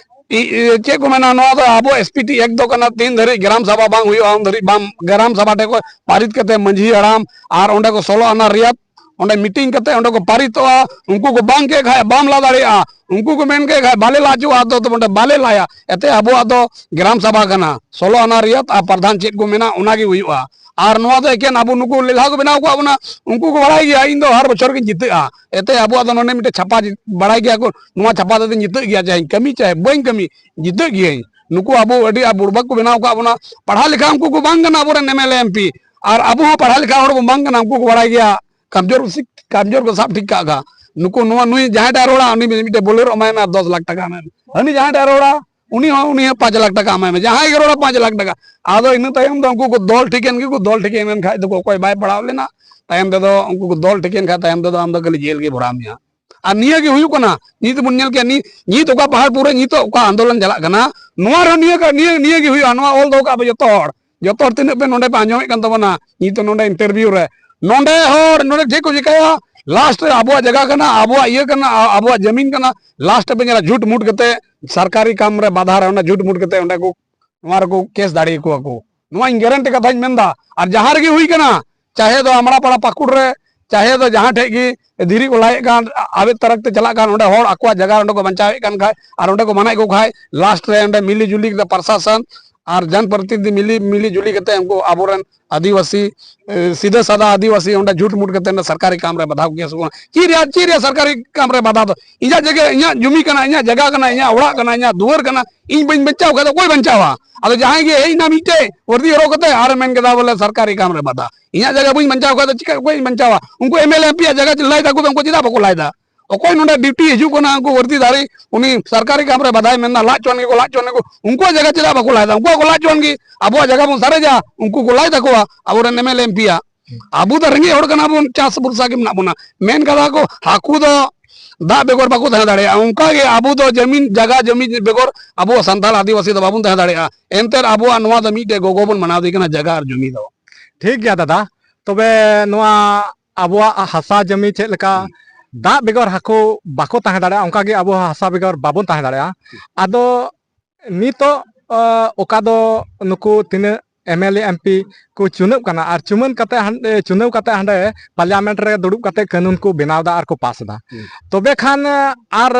ᱤ-, ᱤ-, ᱪᱮᱫ ᱠᱚ ᱢᱮᱱᱟ, ᱱᱚᱣᱟ ᱫᱚ ᱟᱵᱚ ᱮᱥ ᱯᱤ ᱴᱤ ᱮᱠᱴ ᱫᱚ ᱠᱟᱱᱟ, ᱛᱤᱱ ᱫᱷᱟᱹᱨᱤᱡ ᱜᱨᱟᱢ ᱥᱟᱵᱷᱟ ᱵᱟᱝ ᱦᱩᱭᱩᱜᱼᱟ, ᱩᱱ ᱫᱷᱟᱹᱨᱤᱡ ᱵᱟᱢ, ᱜᱨᱟᱢ ᱥᱟᱵᱷᱟ ᱴᱷᱮᱱ ᱠᱷᱚᱱ ᱯᱟᱨᱤᱛ ᱠᱟᱛᱮ ᱢᱟᱹᱡᱷᱤ ᱦᱟᱲᱟᱢ ᱟᱨ ᱚᱸᱰᱮ ᱠᱚ ᱥᱳᱞᱳ ᱟᱱᱟ ᱨᱮᱭᱟᱛ ᱚᱸᱰᱮ ᱢᱤᱴᱤᱝ ᱠᱟᱛᱮ ᱚᱸᱰᱮ ᱠᱚ ᱯᱟᱨᱤᱛᱚᱜᱼᱟ, ᱩᱱᱠᱩ ᱠᱚ ᱵᱟᱝ ᱠᱮᱫ ᱠᱷᱟᱡ ᱵᱟᱢ ᱞᱟ ᱫᱟᱲᱮᱭᱟᱜᱼᱟ, ᱩᱱᱠᱩ ᱠᱚ ᱢᱮᱱ ᱠᱮᱫ ᱠᱷᱟᱡ ᱵᱟᱞᱮ ᱞᱟ ᱦᱚᱪᱚᱣᱟᱜᱼᱟ, ᱟᱫᱚ ᱛᱚᱵᱮ ᱚᱸᱰᱮ ᱵᱟᱞᱮ ᱞᱟᱭᱟ᱾ ᱮᱛᱮ ᱟᱵᱚᱣᱟᱜ ᱫᱚ ᱜᱨᱟᱢ ᱥᱟᱵᱷᱟ ᱠᱟᱱᱟ, ᱥᱳᱞᱳ ᱟᱱᱟ ᱨᱮᱭᱟᱛ ᱟᱨ ᱯᱨᱟᱫᱷᱟᱱ ᱪᱮᱫ ᱠᱚ ᱢᱮᱱᱟᱜ ᱚᱱᱟ ᱜᱮ ᱦᱩᱭᱩᱜᱼᱟ᱾ ᱟᱨ ᱱᱚᱣᱟ ᱫᱚ ᱮᱠᱮᱱ ᱟᱵᱚ ᱱᱩᱠᱩ ᱞᱮᱞᱦᱟ ᱠᱚ ᱵᱮᱱᱟᱣ ᱠᱟᱜ ᱵᱚᱱᱟ, ᱩᱱᱠᱩ ᱠᱚ ᱵᱟᱲᱟᱭ ᱜᱮᱭᱟ ᱤᱧ ᱫᱚ ᱦᱟᱨ ᱵᱚᱪᱷᱚᱨ ᱜᱤᱧ ᱡᱤᱛᱟᱹᱜᱼᱟ᱾ ᱮᱛᱮ ᱟᱵᱚᱣᱟᱜ ᱫᱚ ᱱᱚᱰᱮ ᱢᱤᱫᱴᱮᱡ ᱪᱷᱟᱯᱟ ᱡᱤ-, ᱵᱟᱲᱟᱭ ᱜᱮᱭᱟ ᱠᱚ, ᱱᱚᱣᱟ ᱪᱷᱟᱯᱟ ᱛᱮᱫᱚᱧ ᱡᱤᱛᱟᱹᱜ ᱜᱮᱭᱟ, ᱪᱟᱦᱮᱧ ᱠᱟᱹᱢᱤ ᱪᱟᱦᱮ ᱵᱟᱹᱧ ᱠᱟᱹᱢᱤ, ᱡᱤᱛᱟᱹᱜ ᱜᱤᱭᱟᱹᱧ᱾ ᱱᱩᱠᱩ ᱟᱵᱚ ᱟᱹᱰᱤ ᱟᱸᱴ ᱵᱩᱲᱵᱟᱠ ᱠᱚ ᱵᱮᱱᱟᱣ ᱠᱟᱜ ᱵᱚᱱᱟ᱾ ᱯᱟᱲᱦᱟᱣ ᱞᱮᱠᱷᱟ ᱩᱱᱠᱩ ᱠᱚ ᱵᱟᱝ ᱠᱟᱱᱟ ᱟᱵᱚᱨᱮᱱ M L A, M P, ᱟᱨ ᱟᱵᱚ ᱦᱚᱸ ᱯᱟᱲᱦᱟᱣ ᱞᱮᱠᱷᱟ ᱦᱚᱲ ᱵᱚᱱ ᱵᱟᱝ ᱠᱟᱱᱟ, ᱩᱱᱠᱩ ᱠᱚ ᱵᱟᱲᱟᱭ ᱜᱮᱭᱟ᱾ ᱠᱟᱢᱡᱳᱨ ᱥᱤᱠ-, ᱠᱟᱢᱡᱳᱨ ᱠᱚ ᱥᱟᱵ ᱴᱷᱤᱠ ᱠᱟᱜ ᱠᱷᱟᱱ᱾ ᱱᱩᱠᱩ ᱱᱚᱣᱟ ᱱᱩᱭ ᱡᱟᱦᱟᱸᱭ ᱴᱟᱜ ᱨᱚᱲᱟ, ᱩᱱᱤ ᱢᱤᱫᱴᱮᱡ ᱵᱳᱞᱮᱨᱳ ᱮᱢᱟᱭ ᱢᱮ, ᱫᱚᱥ ᱞᱟᱠᱷ ᱴᱟᱠᱟ ᱮᱢᱟᱭ ᱢᱮ᱾ ᱦᱟᱹᱱᱤ ᱡᱟᱦᱟᱸᱭ ᱴᱟᱜ ᱨᱚᱲᱟ, ᱩᱱᱤ ᱦᱚᱸ, ᱩᱱᱤ ᱦᱚᱸ ᱯᱟᱸᱪ ᱞᱟᱠᱷ ᱴᱟᱠᱟ ᱮᱢᱟᱭ ᱢᱮ, ᱡᱟᱦᱟᱸᱭ ᱜᱮ ᱨᱚᱲᱟ ᱯᱟᱸᱪ ᱞᱟᱠᱷ ᱴᱟᱠᱟ᱾ ᱟᱫᱚ ᱤᱱᱟᱹ ᱛᱟᱭᱚᱢ ᱫᱚ ᱩᱱᱠᱩ ᱠᱚ ᱫᱚᱞ ᱴᱷᱤᱠ ᱮᱱ ᱜᱮᱠᱚ, ᱫᱚᱞ ᱴᱷᱤᱠ ᱮᱱ ᱠᱷᱟᱡ ᱫᱚᱠᱚ ᱚᱠᱚᱭ ᱵᱟᱭ ᱯᱟᱲᱟᱣ ᱞᱮᱱᱟ, ᱛᱟᱭᱚᱢ ᱛᱮᱫᱚ ᱩᱱᱠᱩ ᱠᱚ ᱫᱚᱞ ᱴᱷᱤᱠ ᱮᱱ ᱠᱷᱟᱡ ᱛᱟᱭᱚᱢ ᱛᱮᱫᱚ ᱟᱢ ᱫᱚ ᱠᱷᱟᱹᱞᱤ ᱡᱮᱞ ᱜᱮ ᱵᱷᱚᱨᱟᱣ ᱢᱮᱭᱟ᱾ ᱟᱨ ᱱᱤᱭᱟᱹ ᱜᱮ ᱦᱩᱭᱩᱜ ᱠᱟᱱᱟ, ᱱᱤᱛ ᱵᱚᱱ ᱧᱮᱞ ᱠᱮᱭᱟ, ᱱᱤ-, ᱱᱤᱛ ᱚᱠᱟ ᱯᱟᱦᱟᱲᱯᱩᱨ ᱨᱮ ᱱᱤᱛᱚᱜ ᱚᱠᱟ ᱟᱱᱫᱳᱞᱚᱱ ᱪᱟᱞᱟᱜ ᱠᱟᱱᱟ, ᱱᱚᱣᱟ ᱨᱮᱦᱚᱸ ᱱᱤᱭᱟᱹ ᱜᱮ, ᱱᱤᱭᱟᱹ, ᱱᱤᱭᱟᱹ ᱜᱮ ᱦᱩᱭᱩᱜᱼᱟ᱾ ᱱᱚᱣᱟ ᱚᱞ ᱫᱚᱦᱚ ᱠᱟᱜ ᱯᱮ ᱡᱚᱛᱚ ᱦᱚᱲ, ᱡᱚᱛᱚ ᱦᱚᱲ ᱛᱤᱱᱟᱹᱜ ᱯᱮ ᱱᱚᱰᱮ ᱯᱮ ᱟᱸᱡᱚᱢᱮᱫ ᱠᱟᱱ ᱛᱟᱵᱚᱱᱟ, ᱱᱤᱛᱚᱜ ᱱᱚᱰᱮ ᱤᱱᱴᱟᱨᱵᱷᱤᱭᱩ ᱨᱮ, ᱱᱚᱰᱮ ᱦᱚᱲ ᱱᱚᱰᱮ ᱪᱮᱫ ᱠᱚ ᱪᱤᱠᱟᱹᱭᱟ? ᱞᱟᱥᱴ ᱨᱮ ᱟᱵᱚᱣᱟᱜ ᱡᱟᱭᱜᱟ ᱠᱟᱱᱟ, ᱟᱵᱚᱣᱟᱜ ᱤᱭᱟᱹ ᱠᱟᱱᱟ, ᱟ-, ᱟᱵᱚᱣᱟᱜ ᱡᱟᱹᱢᱤᱱ ᱠᱟᱱᱟ, ᱞᱟᱥᱴ ᱨᱮᱯᱮ ᱧᱮᱞᱟ ᱡᱷᱩᱴ ᱢᱩᱴ ᱠᱟᱛᱮ ᱥᱚᱨᱠᱟᱨᱤ ᱠᱟᱢ ᱨᱮ ᱵᱟᱫᱷᱟ ᱨᱮ ᱚᱸᱰᱮ ᱡᱷᱩᱴ ᱢᱩᱴ ᱠᱟᱛᱮ ᱚᱸᱰᱮ ᱠᱚ, ᱱᱚᱣᱟ ᱨᱮᱠᱚ ᱠᱮᱥ ᱫᱟᱲᱮᱭᱟᱠᱚᱣᱟ ᱠᱚ᱾ ᱱᱚᱣᱟ ᱤᱧ ᱜᱮᱨᱮᱱᱴᱤ ᱠᱟᱛᱷᱟᱧ ᱢᱮᱱᱫᱟ᱾ ᱟᱨ ᱡᱟᱦᱟᱸ ᱨᱮᱜᱮ ᱦᱩᱭ ᱠᱟᱱᱟ, ᱪᱟᱦᱮ ᱫᱚ ᱟᱢᱲᱟ ᱯᱟᱲᱟ ᱯᱟᱹᱠᱩᱲ ᱨᱮ, ᱪᱟᱦᱮ ᱫᱚ ᱡᱟᱦᱟᱸ ᱴᱷᱮᱡ ᱜᱮ ᱫᱷᱤᱨᱤ ᱠᱚ ᱞᱟᱭᱮᱫ ᱠᱟᱱ, ᱟᱵᱮᱫ ᱛᱟᱨᱟᱠ ᱛᱮ ᱪᱟᱞᱟᱜ ᱠᱟᱱ, ᱚᱸᱰᱮ ᱦᱚᱲ ᱟᱠᱚᱣᱟᱜ ᱡᱟᱭᱜᱟ ᱚᱸᱰᱮ ᱠᱚ ᱵᱟᱧᱪᱟᱣᱮᱫ ᱠᱟᱱ ᱠᱷᱟᱡ ᱟᱨ ᱚᱸᱰᱮ ᱠᱚ ᱢᱟᱱᱟᱭᱮᱫ ᱠᱚ ᱠᱷᱟᱡ, ᱞᱟᱥᱴ ᱨᱮ ᱚᱸᱰᱮ ᱢᱤᱞᱤ ᱡᱩᱞᱤ ᱠᱟᱛᱮ ᱯᱨᱚᱥᱟᱥᱚᱱ ᱟᱨ ᱡᱚᱱ ᱯᱨᱚᱛᱤᱱᱤᱫᱷᱤ ᱢᱤᱞᱤ, ᱢᱤᱞᱤ ᱡᱩᱞᱤ ᱠᱟᱛᱮ ᱩᱱᱠᱩ ᱟᱵᱚᱨᱮᱱ ᱟᱹᱫᱤᱵᱟᱹᱥᱤ, ᱮ, ᱥᱤᱫᱷᱟᱹ ᱥᱟᱫᱟ ᱟᱹᱫᱤᱵᱟᱹᱥᱤ ᱚᱸᱰᱮ ᱡᱷᱩᱴ ᱢᱩᱴ ᱠᱟᱛᱮ ᱚᱸᱰᱮ ᱥᱚᱨᱠᱟᱨᱤ ᱠᱟᱢ ᱨᱮ ᱵᱟᱫᱷᱟᱣ ᱠᱚ ᱠᱮᱥ ᱠᱚ ᱠᱟᱱᱟ᱾ ᱪᱮᱫ ᱨᱮᱭᱟᱜ, ᱪᱮᱫ ᱨᱮᱭᱟᱜ ᱥᱚᱨᱠᱟᱨᱤ ᱠᱟᱢ ᱨᱮ ᱵᱟᱫᱷᱟ ᱫᱚ? ᱤᱧᱟᱹᱜ ᱡᱟᱭᱜᱟ, ᱤᱧᱟᱹᱜ ᱡᱩᱢᱤ ᱠᱟᱱᱟ, ᱤᱧᱟᱹᱜ ᱡᱟᱭᱜᱟ ᱠᱟᱱᱟ, ᱤᱧᱟᱹᱜ ᱚᱲᱟᱜ ᱠᱟᱱᱟ, ᱤᱧᱟᱹᱜ ᱫᱩᱣᱟᱹᱨ ᱠᱟᱱᱟ, ᱤᱧ ᱵᱟᱹᱧ ᱵᱟᱧᱪᱟᱣ ᱠᱷᱟᱡ ᱫᱚ ᱚᱠᱚᱭ ᱵᱟᱧᱪᱟᱣᱟ? ᱟᱫᱚ ᱡᱟᱦᱟᱸᱭ ᱜᱮ ᱦᱮᱡ ᱮᱱᱟ ᱢᱤᱫᱴᱮᱡ ᱣᱟᱨᱫᱤ ᱦᱚᱨᱚᱜ ᱠᱟᱛᱮ ᱟᱨᱮ ᱢᱮᱱ ᱠᱮᱫᱟ ᱵᱚᱞᱮ ᱥᱚᱨᱠᱟᱨᱤ ᱠᱟᱢ ᱨᱮ ᱵᱟᱫᱷᱟ, ᱤᱧᱟᱹᱜ ᱡᱟᱭᱜᱟ ᱵᱟᱹᱧ ᱵᱟᱧᱪᱟᱣ ᱠᱷᱟᱡ ᱫᱚ ᱪᱤᱠᱟ, ᱚᱠᱚᱭ ᱤᱧ ᱵᱟᱧᱪᱟᱣᱟ? ᱩᱱᱠᱩ M L A M P ᱭᱟᱜ ᱡᱟᱭᱜᱟ ᱞᱟᱭ ᱫᱟᱠᱚ ᱫᱚ ᱩᱱᱠᱩ ᱪᱮᱫᱟᱜ ᱵᱟᱠᱚ ᱞᱟᱭ ᱫᱟ? ᱚᱠᱚᱭ ᱱᱚᱰᱮ ᱰᱤᱭᱩᱴᱤ ᱦᱤᱡᱩᱜ ᱠᱟᱱᱟ, ᱩᱱᱠᱩ ᱣᱟᱨᱫᱤ ᱫᱟᱨᱤ, ᱩᱱᱤ ᱥᱚᱨᱠᱟᱨᱤ ᱠᱟᱢ ᱨᱮ ᱵᱟᱫᱷᱟᱭ ᱢᱮᱱᱫᱟ, ᱞᱟᱡ ᱪᱚᱣᱟᱱ ᱜᱮᱠᱚ, ᱞᱟᱡ ᱪᱚᱣᱟᱱ ᱜᱮᱠᱚ, ᱩᱱᱠᱩᱣᱟᱜ ᱡᱟᱭᱜᱟ ᱪᱮᱫᱟᱜ ᱵᱟᱠᱚ ᱞᱟᱭ ᱫᱟ? ᱩᱱᱠᱩᱣᱟᱜ ᱠᱚ ᱞᱟᱡ ᱪᱚᱣᱟᱱ ᱜᱮ, ᱟᱵᱚᱣᱟᱜ ᱡᱟᱭᱜᱟ ᱵᱚᱱ ᱥᱟᱨᱮᱡᱟ, ᱩᱱᱠᱩ ᱠᱚ ᱞᱟᱭ ᱛᱟᱠᱚᱣᱟ ᱟᱵᱚᱨᱮᱱ M L A M P ᱭᱟᱜ᱾ ᱟᱵᱚ ᱫᱚ ᱨᱮᱸᱜᱮᱡ ᱦᱚᱲ ᱠᱟᱱᱟ ᱵᱚᱱ, ᱪᱟᱥ ᱵᱷᱚᱨᱥᱟ ᱜᱮ ᱢᱮᱱᱟᱜ ᱵᱚᱱᱟ᱾ ᱢᱮᱱ ᱠᱟᱫᱟ ᱠᱚ, ᱦᱟᱹᱠᱩ ᱫᱚ ᱫᱟᱜ ᱵᱮᱜᱚᱨ ᱵᱟᱠᱚ ᱛᱟᱦᱮᱸ ᱫᱟᱲᱮᱭᱟᱜᱼᱟ, ᱚᱱᱠᱟ ᱜᱮ ᱟᱵᱚ ᱫᱚ ᱡᱟᱢᱤᱱ, ᱡᱟᱭᱜᱟ ᱡᱟᱢᱤᱱ ᱵᱮᱜᱚᱨ ᱟᱵᱚ ᱥᱟᱱᱛᱟᱲ ᱟᱹᱫᱤᱵᱟᱹᱥᱤ ᱫᱚ ᱵᱟᱵᱚᱱ ᱛᱟᱦᱮᱸ ᱫᱟᱲᱮᱭᱟᱜᱼᱟ᱾ ᱮᱱᱛᱮ ᱟᱵᱚᱣᱟᱜ ᱱᱚᱣᱟ ᱫᱚ ᱢᱤᱫᱴᱮᱡ ᱜᱚᱜᱚ ᱵᱚᱱ ᱢᱟᱱᱟᱣ ᱫᱮ ᱠᱟᱱᱟ, ᱡᱟᱭᱜᱟ ᱟᱨ ᱡᱚᱢᱤ ᱫᱚ᱾ ᱴᱷᱤᱠ ᱜᱮᱭᱟ ᱫᱟᱫᱟ, ᱛᱚᱵᱮ ᱱᱚᱣᱟ ᱟᱵᱚᱣᱟᱜ ᱦᱟᱥᱟ ᱡᱚᱢᱤ ᱪᱮᱫ ᱞᱮᱠᱟ ᱦᱩᱸ᱾ ᱫᱟᱜ ᱵᱮᱜᱚᱨ ᱦᱟᱹᱠᱩ ᱵᱟᱠᱚ ᱛᱟᱦᱮᱸ ᱫᱟᱲᱮᱭᱟᱜᱼᱟ, ᱚᱱᱠᱟ ᱜᱮ ᱟᱵᱚ ᱦᱟᱥᱟ ᱵᱮᱜᱚᱨ ᱵᱟᱵᱚᱱ ᱛᱟᱦᱮᱸ ᱫᱟᱲᱮᱭᱟᱜᱼᱟ᱾ ᱟᱫᱚ ᱱᱤᱛᱚᱜ, ᱟ, ᱚᱠᱟ ᱫᱚ ᱱᱩᱠᱩ ᱛᱤᱱᱟᱹᱜ M L A, M P ᱠᱚ ᱪᱩᱱᱟᱹᱜ ᱠᱟᱱᱟ ᱟᱨ ᱪᱩᱢᱟᱹᱱ ᱠᱟᱛᱮ ᱦᱟᱱ-, ᱮ, ᱪᱩᱱᱟᱹᱣ ᱠᱟᱛᱮ ᱦᱟᱸᱰᱮ ᱯᱟᱨᱞᱤᱭᱟᱢᱮᱱᱴ ᱨᱮ ᱫᱩᱲᱩᱵ ᱠᱟᱛᱮ ᱠᱟᱹᱱᱩᱱ ᱠᱚ ᱵᱮᱱᱟᱣ ᱮᱫᱟ ᱟᱨ ᱠᱚ ᱯᱟᱥ ᱮᱫᱟ᱾ ᱦᱩᱸ᱾ ᱛᱚᱵᱮ ᱠᱷᱟᱱ, ᱟᱨ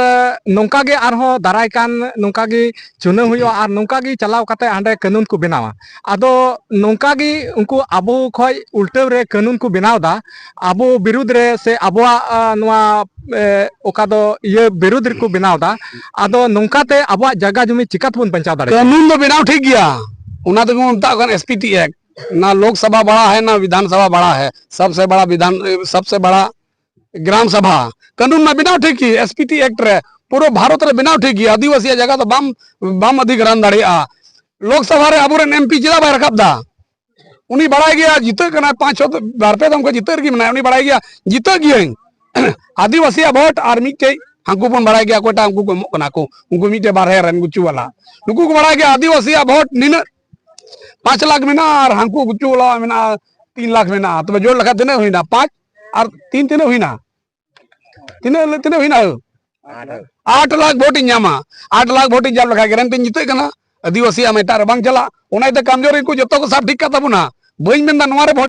ᱱᱚᱝᱠᱟ ᱜᱮ ᱟᱨᱦᱚᱸ ᱫᱟᱨᱟᱭ ᱠᱟᱱ ᱱᱚᱝᱠᱟ ᱜᱮ ᱪᱩᱱᱟᱹᱣ ᱦᱩᱭᱩᱜᱼᱟ ᱟᱨ ᱱᱚᱝᱠᱟ ᱜᱮ ᱪᱟᱞᱟᱣ ᱠᱟᱛᱮ ᱦᱟᱸᱰᱮ ᱠᱟᱹᱱᱩᱱ ᱠᱚ ᱵᱮᱱᱟᱣᱟ᱾ ᱟᱫᱚ ᱱᱚᱝᱠᱟ ᱜᱮ ᱩᱱᱠᱩ ᱟᱵᱚ ᱠᱷᱚᱡ ᱩᱞᱴᱟᱹᱣ ᱨᱮ ᱠᱟᱹᱱᱩᱱ ᱠᱚ ᱵᱮᱱᱟᱣ ᱮᱫᱟ, ᱟᱵᱚ ᱵᱤᱨᱩᱫᱽ ᱨᱮ ᱥᱮ ᱟᱵᱚᱣᱟᱜ, ᱟ, ᱱᱚᱣᱟ, ᱮ, ᱚᱠᱟ ᱫᱚ ᱤᱭᱟᱹ ᱵᱤᱨᱩᱫᱽ ᱨᱮᱠᱚ ᱵᱮᱱᱟᱣ ᱮᱫᱟ᱾ ᱟᱫᱚ ᱱᱚᱝᱠᱟ ᱛᱮ ᱟᱵᱚᱣᱟᱜ ᱡᱟᱭᱜᱟ ᱡᱩᱢᱤ ᱪᱤᱠᱟ ᱛᱮᱵᱚᱱ ᱵᱟᱧᱪᱟᱣ ᱫᱟᱲᱮᱭᱟᱜᱼᱟ? ᱠᱟᱹᱱᱩᱱ ᱫᱚ ᱵᱮᱱᱟᱣ ᱴᱷᱤᱠ ᱜᱮᱭᱟ, ᱚᱱᱟ ᱛᱮᱜᱮ ᱵᱚᱱ ᱢᱮᱛᱟᱜ ᱠᱟᱱ ᱮᱥ ᱯᱤ ᱴᱤ ᱮᱠᱴ᱾ ᱱᱟ ᱞᱳᱠ ᱥᱚᱵᱷᱟ ᱵᱟᱲᱟ ᱦᱮ, ᱱᱟ ᱵᱤᱫᱷᱟᱱ ᱥᱚᱵᱷᱟ ᱵᱟᱲᱟ ᱦᱮ, ᱥᱚᱵᱥᱮ ᱵᱟᱲᱟ ᱵᱤᱫᱷᱟᱱ, ᱥᱚᱵᱥᱮ ᱵᱟᱲᱟ ᱜᱨᱟᱢ ᱥᱟᱵᱷᱟ᱾ ᱠᱟᱹᱱᱩᱱ ᱢᱟ ᱵᱮᱱᱟᱣ ᱴᱷᱤᱠ ᱜᱮ, ᱮᱥ ᱯᱤ ᱴᱤ ᱮᱠᱴ ᱨᱮ ᱯᱩᱨᱟᱹ ᱵᱷᱟᱨᱚᱛ ᱨᱮ ᱵᱮᱱᱟᱣ ᱴᱷᱤᱠ ᱜᱮ, ᱟᱹᱫᱤᱵᱟᱹᱥᱤᱭᱟᱜ ᱡᱟᱭᱜᱟ ᱫᱚ ᱵᱟᱢ, ᱵᱟᱢ ᱚᱫᱷᱤᱜᱨᱚᱦᱚᱱ ᱫᱟᱲᱮᱭᱟᱜᱼᱟ᱾ ᱞᱳᱠᱥᱚᱵᱷᱟ ᱨᱮ ᱟᱵᱚᱨᱮᱱ ᱮᱢ ᱯᱤ ᱪᱮᱫᱟᱜ ᱵᱟᱭ ᱨᱟᱠᱟᱵ ᱮᱫᱟ? ᱩᱱᱤ ᱵᱟᱲᱟᱭ ᱜᱮᱭᱟ ᱡᱤᱛᱟᱹᱜ ᱠᱟᱱᱟᱭ, ᱯᱟᱸᱪ ᱪᱷᱚ ᱵᱟᱨ ᱯᱮ ᱫᱚᱢ ᱠᱚ ᱡᱤᱛᱟᱹᱜ ᱨᱮᱜᱮ ᱢᱮᱱᱟᱭᱟ, ᱩᱱᱤ ᱵᱟᱲᱟᱭ ᱜᱮᱭᱟ ᱡᱤᱛᱟᱹᱜ ᱜᱤᱭᱟᱹᱧ᱾ ᱟᱹᱫᱤᱵᱟᱹᱥᱤᱭᱟᱜ ᱵᱷᱳᱴ ᱟᱨ ᱢᱤᱫᱴᱮᱡ ᱦᱟᱹᱱᱠᱩ ᱵᱚᱱ ᱵᱟᱲᱟᱭ ᱜᱮᱭᱟ ᱚᱠᱚᱭᱴᱟᱜ ᱩᱱᱠᱩ ᱠᱚ ᱮᱢᱚᱜ ᱠᱟᱱᱟ ᱠᱚ, ᱩᱱᱠᱩ ᱢᱤᱫᱴᱮᱡ ᱵᱟᱨᱦᱮ ᱨᱮᱱ ᱜᱩᱪᱩ ᱵᱟᱞᱟ, ᱱᱩᱠᱩ ᱠᱚ ᱵᱟᱲᱟᱭ ᱜᱮᱭᱟ ᱟᱹᱫᱤᱵᱟᱹᱥᱤᱭᱟᱜ ᱵᱷᱳᱴ ᱱᱤᱱᱟᱹᱜ ᱯᱟᱸᱪ ᱞᱟᱠᱷ ᱢᱮᱱᱟᱜᱼᱟ ᱟᱨ ᱦᱟᱹᱱᱠᱩ ᱜᱩᱪᱩ ᱵᱟᱞᱟ ᱢᱮᱱᱟᱜᱼᱟ ᱛᱤᱱ ᱞᱟᱠᱷ ᱢᱮᱱᱟᱜᱼᱟ᱾ ᱛᱚᱵᱮ ᱡᱳᱲ ᱞᱮᱠᱷᱟᱱ ᱛᱤᱱᱟᱹᱜ ᱦᱩᱭᱱᱟ? ᱯᱟᱸᱪ ᱟᱨ ᱛᱤᱱ ᱛᱤᱱᱟᱹᱜ ᱦᱩᱭᱱᱟ? ᱛᱤᱱᱟᱹᱜ, ᱛᱤᱱᱟᱹᱜ ᱦᱩᱭᱱᱟ? ᱟᱴ ᱞᱟᱠᱷ ᱵᱷᱳᱴ ᱤᱧ ᱧᱟᱢᱟ, ᱟᱴ ᱞᱟᱠᱷ ᱵᱷᱳᱴ ᱤᱧ ᱧᱟᱢ ᱞᱮᱠᱷᱟᱱ ᱜᱮᱨᱮᱱᱴᱤᱧ ᱡᱤᱛᱟᱹᱜ ᱠᱟᱱᱟ᱾ ᱟᱹᱫᱤᱵᱟᱹᱥᱤᱭᱟᱜ ᱢᱟ ᱮᱴᱟᱜ ᱨᱮ ᱵᱟᱝ ᱪᱟᱞᱟᱜ, ᱚᱱᱟ ᱤᱭᱟᱹᱛᱮ ᱠᱟᱢᱡᱳᱨᱤ ᱠᱚ ᱡᱚᱛᱚ ᱠᱚ ᱥᱟᱵ ᱴᱷᱤᱠ ᱠᱟᱜ ᱛᱟᱵᱚᱱᱟ᱾ ᱵᱟᱹᱧ ᱢᱮᱱᱫᱟ ᱱᱚᱣᱟ ᱨᱮ ᱵᱷᱳᱴ